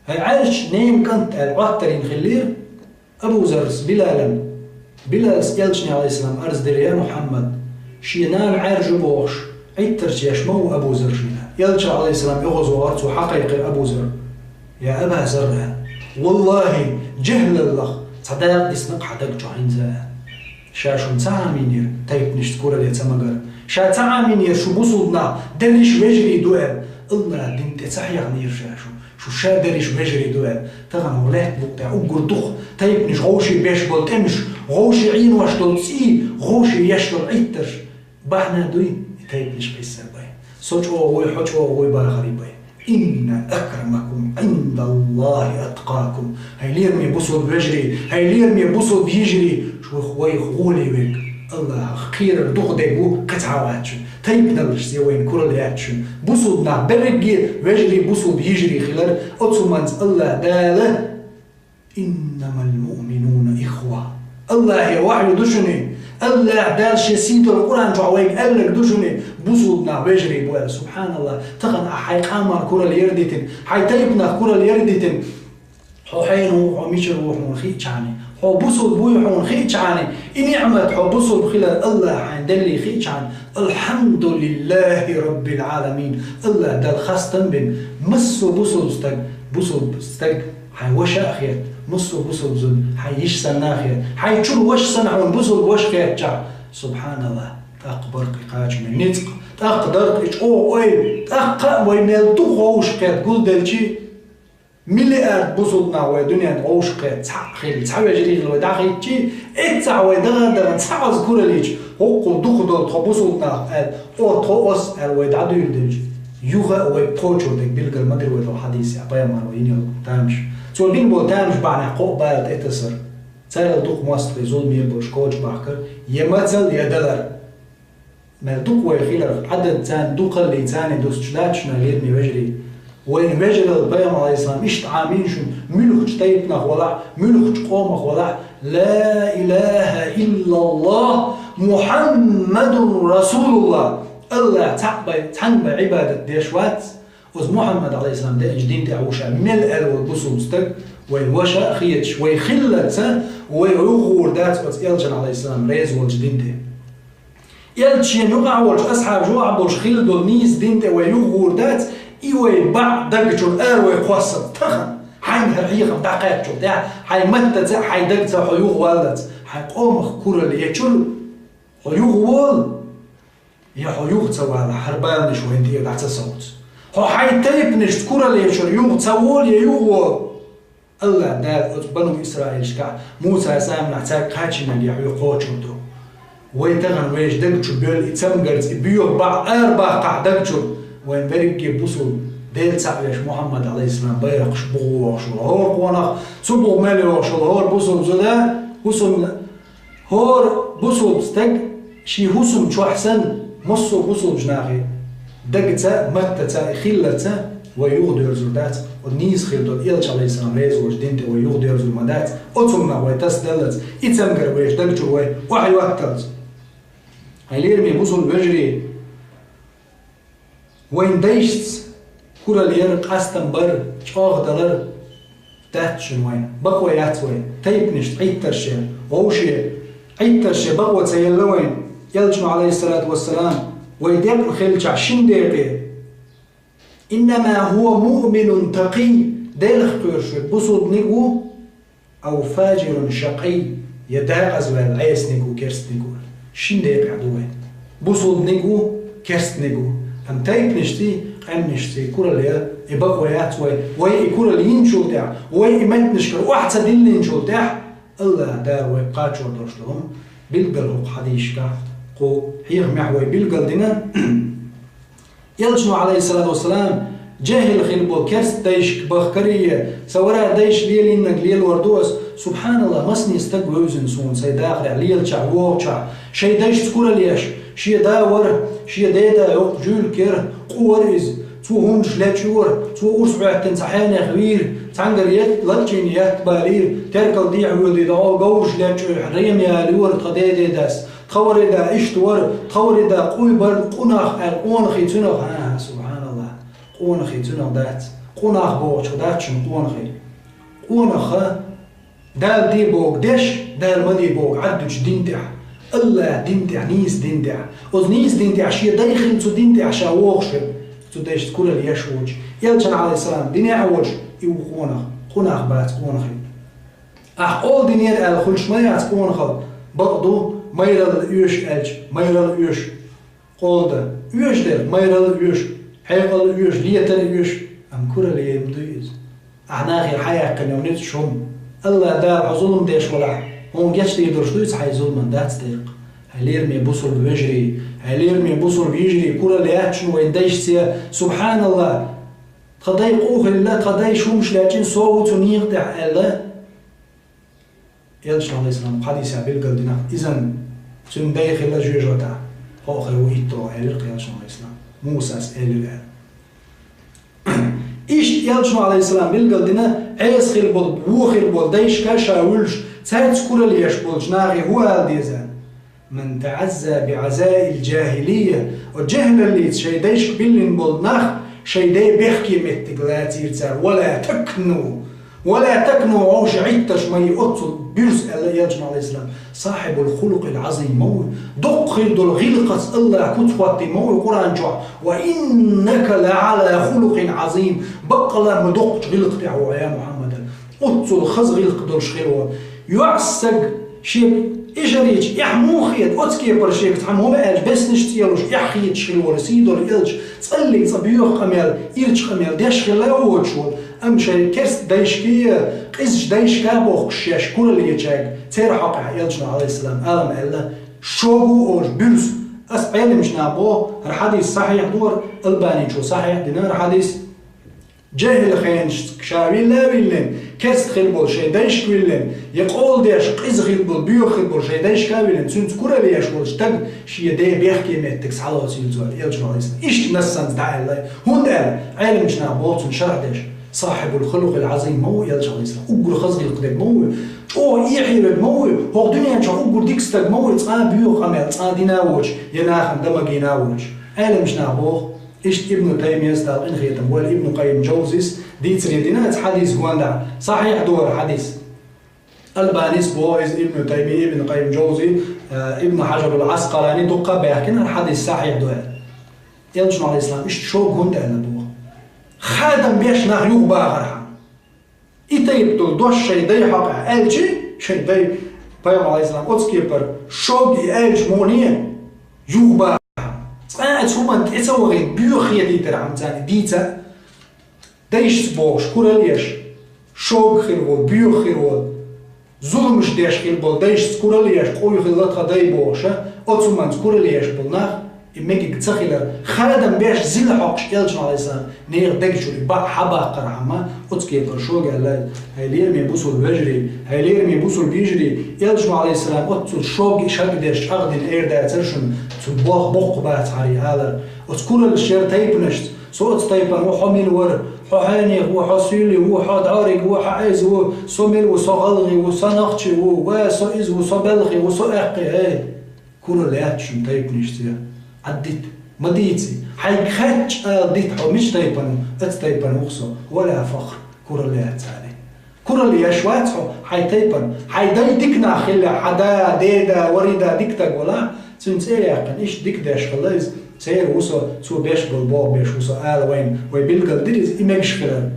«ХӀай Ӏаьржачу ненан кӀант», аьлла, Ӏоттар йина хиллера Абу Заррас Билална. Билалс Элчане, Ӏалайхиссалам, арз дира: «Я Мухьаммад, шен нана Ӏаьржа ву бохуш, Ӏиттарш еш ма ву Абу Зарр шена». Элча, Ӏалайхиссалам, оьгӀазвахара, цо хьакхайкхира Абу Зарр: «Я Аба Зарр, — аьлла, — валлахьи, жехӀлаллах цхьа дакъа дисна-кх хьан даг чу хӀинца», аьлла. «Ша шуна ца Ӏамийнера тайпанашца куралла ца магар? Ша ца Ӏамийнера шу бусулба нах дерриш вежарий ду аьлла? Аллаха дин тӀе ца хьехнера ша шу, шу ша дерриш вежарий ду аьлла? Тахана хӀокху лаьттан букъ тӀехь уггар дукха тайпанаш вовшийн беш болу тӀемаш, вовшийн Ӏенош долу цӀий, вовшийн еш долу Ӏиттарш бахьана дуй и тайпанаш кхиссар бен? Со чӀогӀа вуй, хьо чӀогӀа вуй бахарий бен? Инна акрамакум Ӏиндаллахьи аткъакум». ХӀай лераме бусулба вежарий, хӀай лераме бусулба йижарий, шу вайх гӀоле верг Аллахах кхерар дукха дерг ву кхин цхьа а вац шуна. Тайпаналлашца вайна куралла яц шуна. Бусулба нах берриге вежарий, бусулба йижарий хилар, оцу хӀуманца Аллаха Дала: «Иннамал муъминуна ихва». Аллахье вахью ду шуна. Аллаха Дала шен сийдолу Къуръан чохь вайга аьлларг ду шуна, бусулба нах вежарий бу аьлла. Субханаллах, тахана ахь хьайн къаман куралла яра дитина, хьайн тайпанах куралла яра дитина. Хьо хьенан ву, хьо мичара ву хьуна хиъчахьана, хьо бусулба вуй хьуна хиъчахьана, и ниъмат хьо бусулба хилар Аллаха хьайна деллий хиъчахьана, «Алхьамдулиллахьи Раббил Ӏаламин». Аллаха Далла хастам бина, массо а бусулба стаг, бусулба стаг хьайн ваша а хетта, массо а бусулба зуда хьайн йиш санна а хетта, хьайн чуьра ваша санна хьуна бусулба ваша хетчахь, субханаллах, тӀаккха бара-кх и кхачаме ницкъ, тӀаккха дара-кх и чӀогӀа ойла, тӀаккха а вай мел дукха вовшахкхетта гулделчи, миллиард бусулба нах вай дуьненна вовшахкхетта цхьаъ хилла, цхьа вежарий хилла вай дӀахӀиттичи, эццахь вай даха-дахана цхьа оцу кураллича, хӀокхул дукха долу тхо бусулба нах аьлла, о, тхо ас аьлла вай дӀадуьйладелча, юха а вай кхочурдерг билгал ма дира вай долу хьадисехь, пайхамар вай йина йолу тамаш. Цо бина болу тамаш бахьанехь кхоъ бала тӀетасар. Царал дукха мостагӀий зуламе болуш коча бахкар, я мацал, я далар. Мел дукха вай хиларх, Ӏадад царна дукхаллий царна дустуш дац шуна, лераме вежарий. Вайн вежаралла пайхамар, Ӏалайхиссалам, иштта Ӏамийна шуна, муьлххачу тайпанах валахь, муьлххачу къомах валахь, «Ла илахьа иллаллахь, Мухьаммадун расулуллахь». Аллах цхьаъ бен, цхьаьна бен Ӏибадат деш вац. Оцу Мухьаммад, Ӏалайхиссалам, деанчу дин тӀехь ву ша мел аьлла волу бусулба стаг, вайн ваша а хеташ, вай хиллалца, вай юхагӀур дац оцу элчан, Ӏалайхиссалам, реза волчу дин тӀе. Элча шена юкъахь волчу асхьабаш юкъахь болуш хилла долу нийса дин тӀе вай юхагӀур дац, и вай бӀе даг чуьра ара вай кхоссалц тахана. Хьайна хӀара хьехам дӀакхаьччул тӀаьхьа, хьайн маттаца а, хьайн дагца а хьо юхаваллалц, хьайн къомах куралла ечул хьо юхаволу, я хьо юха ца вала, хӀара баланаш вайна тӀера дӀа ца совцу. Хьо хьайн тайпанашца куралла ечул юха ца волу, я юхаволу. Аллах Дала оцу бану Исраилшкахь Муса заманахь цаьрга кхачийнарг я хьоьга кхочур ду. Вай тахана вешан даг чу боьллу и цамгарца и боьха бӀе арабаккхахь даг чуьра, вайн берриге бусулба, Дела цхьаъ веш Мухьаммад, Ӏалайхиссалам, байракхаш бухахвохуш волу хӀора къонах, цу буха мел йогӀуш волу хӀора бусулба зуда, хӀусамна ХӀора бусулба стаг шен хӀусам чохь санна, массо а бусулбачу нахе дагца, маттаца а хиллалца вай юхадоьрзур дац, оцу нийса хилла долу элча, Ӏалайхиссалам, реза волчу дин тӀе вай юхадоьрзур ма дац, оцунна вай тасадаллалц, и цамгар вешан даг чуьра вай охьайотталц. Хьайн лераме бусулба вежарий, вайн дайшца куралла яр, къастам бар, чӀагӀдалар дац шуна вайн. Бакъо яц вай. Тайпанашца Ӏиттарш яр, вовше Ӏиттарш шен бакъо ца елла вайн, Элчано, алейхиссалату вассалам, вай декъна хилчахь шин декъе: «Иннама хӀува муъминун такъий», Делах кхоьруш верг бусулбаниг ву, «ав фажирун шакъий», я декъаза ваьлла Ӏесаниг ву, керстаниг ву. Шин декъехь ду вай. Бусулбаниг ву, керстаниг ву. Амма тайпанашций, къаьмнашций куралла ян и бакъо яц вай. Вай и куралла йинчул тӀаьхьа, вай и меттанашкара охьа ца диллинчул тӀаьхьа, Аллах Дала вай кхачор долуш ду хӀума, билггал хӀокху хьадисашкахь кху хьехамехь вай билггал дина. Элчано, алейхиссалату вассалам, жехӀил хир болу керста дайшка бахкарий, сан вара дайша лелийнарг лелор ду ас, субханаллах, масане стаг вевзина суна сайн дахарехь лелачохь, вогӀучохь, шайн дайшца куралла еш, шен да вара, шен деда йоккха жуьлка яра, къу вара иза, цо хӀуманаш лечкъора, цо урс Ӏоьттина цхьа хьенех вийра, цхьаьнгара етт лачкъийна етт балийра, теркал дехьа воьдий догӀу говраш лечкъойхьа, рема ялийра тхан дедедас. Тхан варида иштта вара, тхан варида къуй бара, къунах аьлла, къонахий цуьнах, хӀан-хӀа, субханаллах, къонахий цуьнах дац, къунах бохучух дац шуна къонахий. Къонаха Дала де боху деш, Дала ма де боху Ӏад дуьту дин тӀехь, Аллах дин тӀехь, нийса дин тӀехь. Оцу нийса дин тӀехь шен дай хилла цу дин тӀехь ша вогӀуш верг, цу дайшца куралла еш воцуш, Элчан, алейхиссалам, динехь а волуш, и ву къонах, къунах бац къонахий. Ахь къола динера аьлла хуьлуш ма яц къонахалла, бакъ ду, майралла оьшу аьлча, майралла оьшу, къола дан оьшу дерг, майралла оьшу, хьекъал оьшу, летар оьшу, амма куралла ян ма дуй иза. Ахь нахера хьан яьккхина йолу ницкъ шу? Аллах Дала хьо зулам деш валахь, хьуна гечдийр долуш дуй иза хьайн зуламан? Дац дерг. Хьайн лераме бусулба вежарий, хьайн лераме бусулба йижарий, куралла яц шуна вайн дайшца, субханаллах. Тхан дай къу хилла, тхан дай шумаш лечкъина со ву цу некъа тӀехь аьлла. Элчано, алейхиссалам, хьадисехь билггал дина, иза цуьнан дай хилла жоьжахатехь, хӀокхуьнан ву итталгӀа, элира Элчано, алейхиссалам, Мусас элира аьлла. Иштта Элчано, алейхиссалам, билггал дина, Ӏеса хир болу, вон хир болу дайшка ша вуьллуш, цаьрца куралла еш болчу нахе хӀун ала деза? «Ман таӀазза би Ӏазаил джахилия», оцу жехӀилаллица шайн дайшка биллина болу нах шайн ден бехке меттиг лацийра цара, «ва ла такну, ва ла такну», хьо ши Ӏиттарш ма йи оццул буьрса, аьлла Элчано, алейхиссалам. «Сахьибул хулукъил Ӏазим» ма ву, доккха хир долу гӀиллакхаца Аллах куц хӀоттийна ма ву Къуръан чохь: «Ва иннака ла Ӏала хулукъин Ӏазим», баккъалла ма доккхачу гӀиллакх тӀехь ву хьо, я Мухьаммад. Оццул хаза гӀиллакх долуш хир ву. ЙоӀ стаг шега ишарича эхь муха хета, оцу кепара шега цхьамма хӀума аьлча, беснаш цӀелуш эхь хеташ хир вара, сий долу элча, цӀаллиг цкъа боьха къамел, ирча къамел деш хилла а воцуш волу, амма шайн керста дайшкий, къизачу дайшка бохкуш шаьш куралла ечаьрга, церан хьокъехь Элчано, алейхиссалам, алам аьлла, шога ву олуш буьрса. Ас Ӏеламчу наха боху, хӀара хьадис сахьихь ду хӀара, Албаничо сахьихь дина хӀара хьадис. ЖехӀил хенашца ша вилла а виллина, керста хир болу шайн дайшка виллина, я къола деш, къиза хир болу, боьха хир болу шайн дайшка а виллина, цуьнца куралла еш волу стаг шен ден бехке меттиг схьалоцийла цо, Элчано, алейхиссалам, иштта нассанца дӀааьлла. ХӀунда аьлла? Ӏеламчу наха боху цунна шархь деш: «Сахьибул хулукъил Ӏазим» ма ву Элча, алейхиссалам, уггар хаза гӀиллакх дерг ма ву, чӀогӀа эхье верг ма ву, хӀокху дуьнен чохь уггар дика стаг ма ву, цкъа а боьха къамел цкъа дина а воцуш, я нахана дан магийна а воцуш. Ӏеламчу наха боху, Иштта Ибн Таймияс, Дала къинхетам бойла, Ибн Къаййим Джавзис дийцаре дина оцу хьадис гондахь, сахьихь ду хӀара хьадис. Албанис боху иза, Ибн Таймия, Ибн Къаййим Джавзи, э, Ибн Хьажарул Ӏаскъалани дуккха а баьхкина хӀара хьадис сахьихь ду аьлла. Элчано, алейхиссалам, иштта шога хӀунда аьлла боху? Хадам беш нах юхабахархьама. И тайпа долу дош шайн дай хьокъехь аьлча, шайн дай, пайхамар, алейхиссалам, оцу кепара шога и аьлча муха юхабахархьама. Цкъа а цу хӀуманна тӀе ца вахийта, боьха хетийтархьама царна дийца а. Дайшца бохуш куралла еш, шога хир волу, боьха хир волу, зуламаш деш хир болу дайшца куралла еш, къуй хилла тхан дай бохуш а, оцу хӀуманца куралла еш болу нах, и мегиг ца хилар, хадам беш зила хьокхуш Элчано, алейхиссалам, нехан дега чуьра бакъ хьабаккхархьама, оцу кепара шога аьлла, хьайн лераме бусулба вежарий, хьайн лераме бусулба йижарий, Элчано, алейхиссалам, оццул шога и шаг деш чӀагӀдина эр дацара шуна, цу бох-, боккха бац хьарий алар. Оцу кураллаш яра тайпанашца, со оцу тайпана ву, хьо мила вара, хьо хьенех ву, хьо суьйле ву, хьо дӀориг ву, хьо Ӏеса ву, со мила ву, со гӀалгӀи ву, со нохчи ву, ва со иза ву, со белхи ву, со аьккхи, хӀей! Куралла яц шуна тайпанашца. Ӏаддита, ма дийца. Хьайга хаьттича ала дита хьо мича тайпана ву, оцу тайпана ву-кх со, ва ла фахр, куралла яц царна. Куралла еш вац хьо хьай тайпан, хьай дай дика нах хилла, хьа да, деда, варида дика таг вала, цуьнан цӀе яьккхина, иштта дика деш хилла иза, церан ву со, цо беш болу боху беш ву со ала вайна, вай билггал дира иза, и мегаш хилар.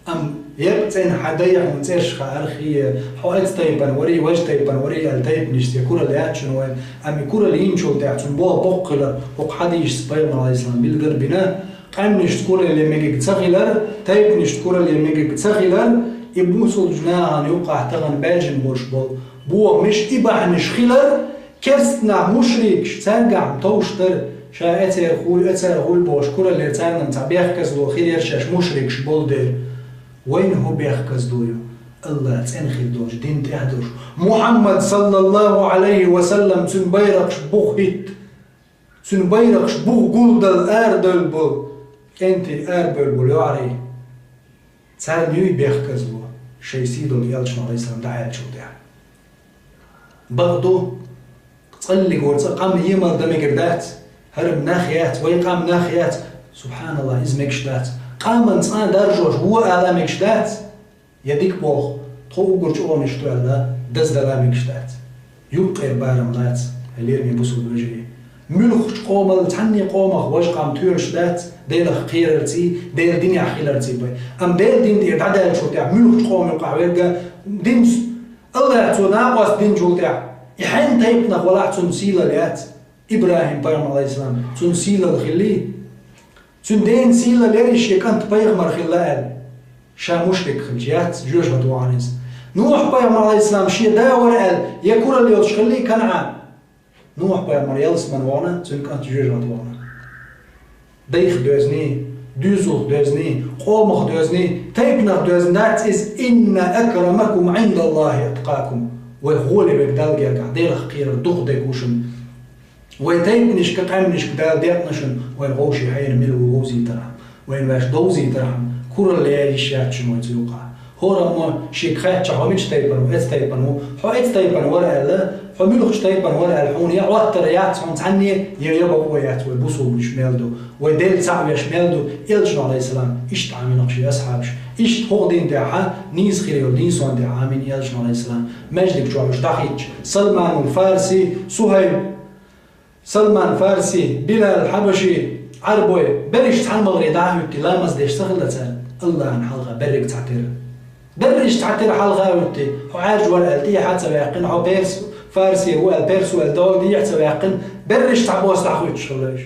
Амма еб цӀена хьан дайа хьуна цӀераш хаьара хие, хьо эца тайпан варий, важа тайпан варий аьлла тайпанашца куралла яц шуна вайн, амма и куралла йинчул тӀаьхьа цунна боху боккха хилар, хӀокху хьадийшца пайхамар Ӏалайхиссалам билггал бина, къаьмнашца куралла мегиг ца хилар, тайпанашца куралла мегиг ца хилар, и бусулбачу нахана юккъахь тахана баьржина болуш болу бохамаш, и бахьанаш хилар, керста нах мушрикаш, цаьргахь товш дара, ша эцеран хуй, эцеран хуй бохуш, кураллера царна цхьа бехказло хир яра шаьш мушрикаш болу дела. Вайна хӀун бехказло ю? Аллах цӀена хир долчу дин тӀехь долуш. Мухьаммад, саллаллаху Ӏалайхи ва саллам, цуьнан байракхаш бух хӀитта, цуьнан байракхаш бух гулдала арадевлла болу, кӀентий арадевлла болу йоӀарий. Царна юй бехказло, шайн сий долу элчано Ӏалайхиссалам дӀааьллачул тӀаьхьа. Бакъ ду, цкъа лигор цкъа къам емал дан мегар дац, хӀара нах яц, вай къам нах яц. Субханаллах, иза мегаш дац. Къаман цкъа даржош вон ала мегаш дац. Я дика боху, тхо уггар чӀогӀанаш ду аьлла, даздала мегаш дац. Юккъера барам лаца, хьан лераме бусулба вежарий. Муьлххачу къомалла цхьанне къомах важа къам тоьлуш дац, Делах кхерарций, Делан динехь хиларций бай. Амма Делан дин тӀера дӀадаьллачул тӀаьхьа муьлххачу къоман юккъахь верг а динца, Аллах цо накъост динчул тӀаьхьа, и хьенан тайпанах валахь, цунна сийлалла яц. ИбрахӀим пайхамар, Ӏалайхиссалам, цунна сийлалла хиллий? Цуьнан дена сийлалла ярий шен кӀант пайхамар хилла аьлла? Ша мушрик хилча яц, жоьжахате вахана иза. Нухь пайхамар, Ӏалайхиссалам, шен да вара аьлла, я куралла йолуш хиллий КанӀан? Нухь пайхамар ялсамане вахана, цуьнан кӀант жоьжахате вахана. Дайх доьзний, дуьйзалх доьзний, къомах доьзний, тайпанах доьзна дац иза: «Инна акрамакум Ӏиндаллахи аткъакум». Вай гӀоле верг Далла гергахь Делах кхерар дукха дерг ву шуна. Вай тайпанашка, къаьмнашка Дала декъна шуна, вайн вовшийн хьайна мила ву вовзийтархьама, вайн ваьш довзийтархьама, куралла ян йиш яц шуна вайн цу юккъахь. ХӀораммо шега хаьттича, хьо мича тайпана ву, эцу тайпана ву, хьо эцу тайпана вара аьлла, хьо муьлххачу тайпана вара аьлла, хьуна я Ӏоттар яц хьуна цхьанне, я, я бакъо яц, вай бусулбанаш мел ду, вай Делан цхьаъ веш мел ду, элчано, Ӏалайхиссалам, иштта Ӏамийнакх шен асхьабаш, иштта хӀокху дин тӀехь, нийса хир йолу дин сон тӀехь Ӏамийна элчано, Ӏалайхиссалам, маьждиг чохь уьш дӀахиттича, Салманул Фарси, Сухайб, Салман Фарси, Билал Хьабаши, Ӏарбой, берриш цхьана магӀаре дӀа а хӀуьттий, ламаз деш ца хилла цара, Аллахьан хьалха берриг цхьатера. Берриш цхьатера хьалха а хӀуьттий, хьо Ӏаьржа вара аьлла, тӀе а хьа ца ваьккхина, хьо перс, фарси ву аьлла, перс ву аьлла, догӀа дехьа ца ваьккхина, берриш цхьабосса дӀахуьттуш хилла уьш.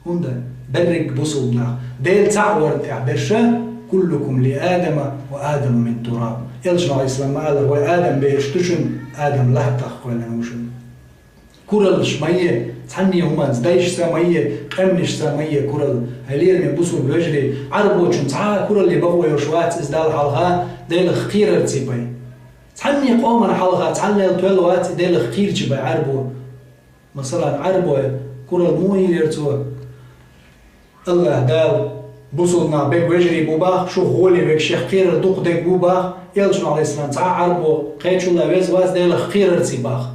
ХӀунда? Берриг бусулба нах, Делан цхьаъ варна тӀехь берш а, «Куллукум ли Адама ва Адаму мин тураб». Элчано, Ӏалайхиссалам, ма-аллара, вай Адам бераш ду шуна, Адам латтах кхоьллина ву шуна. Кураллаш ма е, цхьанне хӀуманца, дайшца ма е, къаьмнашца ма е куралла. Хьан лераме бусулба вежарий, Ӏарбочун цхьа а куралле бакъо йолуш вац иза Далла хьалха, Делах кхерарций бай. Цхьанне къоман хьалха цхьаннел тоьлла вац и Делах кхийрачий бай Ӏарбо. Масалан, Ӏарбой куралла муха йийр яра цо? Аллах Дала, бусулба нах берг вежарий бу бах, шух гӀоле верг шех кхерар дукха дерг бу бах, элчано, Ӏалайхиссалам, цхьа а Ӏарбо кхечул а веза вац Делах кхерарций бах.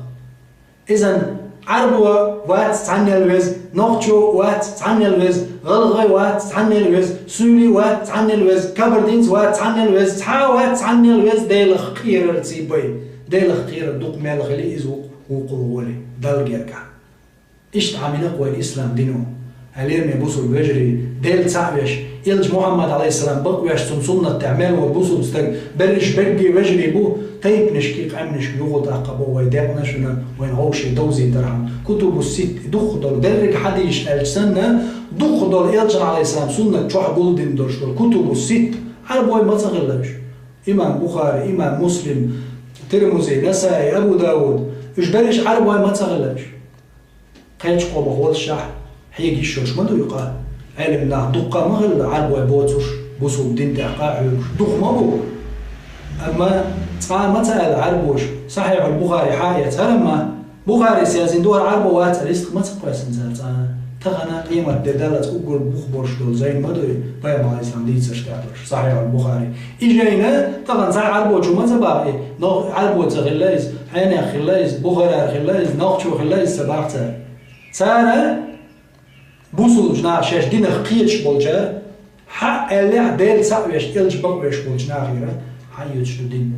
Изан Ӏарбо вац цхьаннел веза, нохчо вац цхьаннел веза, гӀалгӀай вац цхьаннел веза, суьйли вац цхьаннел веза, кабардинец вац цхьаннел веза, цхьа а вац цхьаннел веза Делах кхерарций бай. Делах кхерар дукха мел хили, иза ву-, вукхул гӀоле, Далла гергахь. Иштта Ӏамийнакх вайн ислам дино. Хьан лераме бусулба вежарий, Делан цхьаъ веш, элча Мухьаммад, Ӏалайхиссалам, бакъ веш, цунна суннат тӀехь мел вара бусулба стаг, берриш берриге вежарий бу, тайпанашкий, къаьмнашкий юхатаккха бо вай декъна шуна, вайн гӀовший довзийтархьама. Кутубу ситт, дукха долу, дерриг хьадийш аьлча санна, дукха долу элчан, Ӏалайхиссалам, суннат чохь гулдина долуш долу кутубу ситт, Ӏарбой ма ца хилла уьш. Имам Бухари, имам Муслим, Тирмузи, Насаи, Абу Давуд, уьш берриш Ӏарбой ма ца хилла уьш. Кхечу къомах воллушехь, хьега йиш йолуш ма ду и къа. Ӏелим нах дуккха а ма хилла Ӏарбой боцуш, бусулба дин тӀехь къа а хьоьгуш. Дукха ма бу. Амма цкъа а ма ца аьлла Ӏарбоша, Сахьихьул Бухари хьа а эцна, хӀара ма, Бухарис яздина ду, хӀара Ӏарбо вац аьлла, иштта ма ца кхоьссина цара цкъа а. Тахана къемат де даллалц уггар бух болуш долу зайн ма ду и, пайхамар, Ӏалайхиссалам, дийцарш тӀехь долуш, Сахьихьул Бухари. И жайна тахана цхьа Ӏарбочо ма ца боху и, но Ӏарбо ца хилла иза, хьенех хилла иза, бухарар хилла иза, нохчо хилла иза ца боху цара. Цара бусулбачу наха шаьш динах кхеташ болчара, хьаъ аьллехь, Делан цхьаъ веш, элча бакъ веш болчу нахера, хьайоцуш ду дин.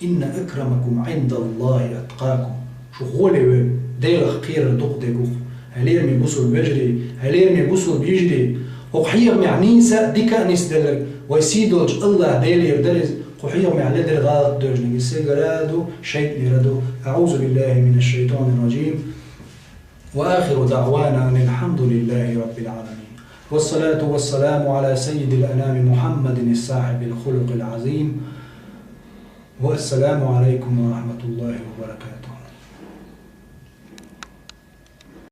«Инна акрамакум Ӏиндаллахи аткъакум». Шу гӀоле ве Делах кхерар дукха дегух. Хьай лераме бусулба вежарий, хьай лераме бусулба йижарий, хӀокху хьехамехь нийса а, дика а нисделларг вай сий долчу АллахӀ Делера дара иза, кху хьехамехь ледара гӀалат доьжниг иза сайгара а ду, шайтӀанера а ду. АӀузу биллахи минаш шайтанир раджим. وآخر دعوانا أن الحمد لله رب العالمين. والصلاة والسلام على سيد الأنام محمد صاحب الخلق العظيم. والسلام عليكم ورحمة الله وبركاته.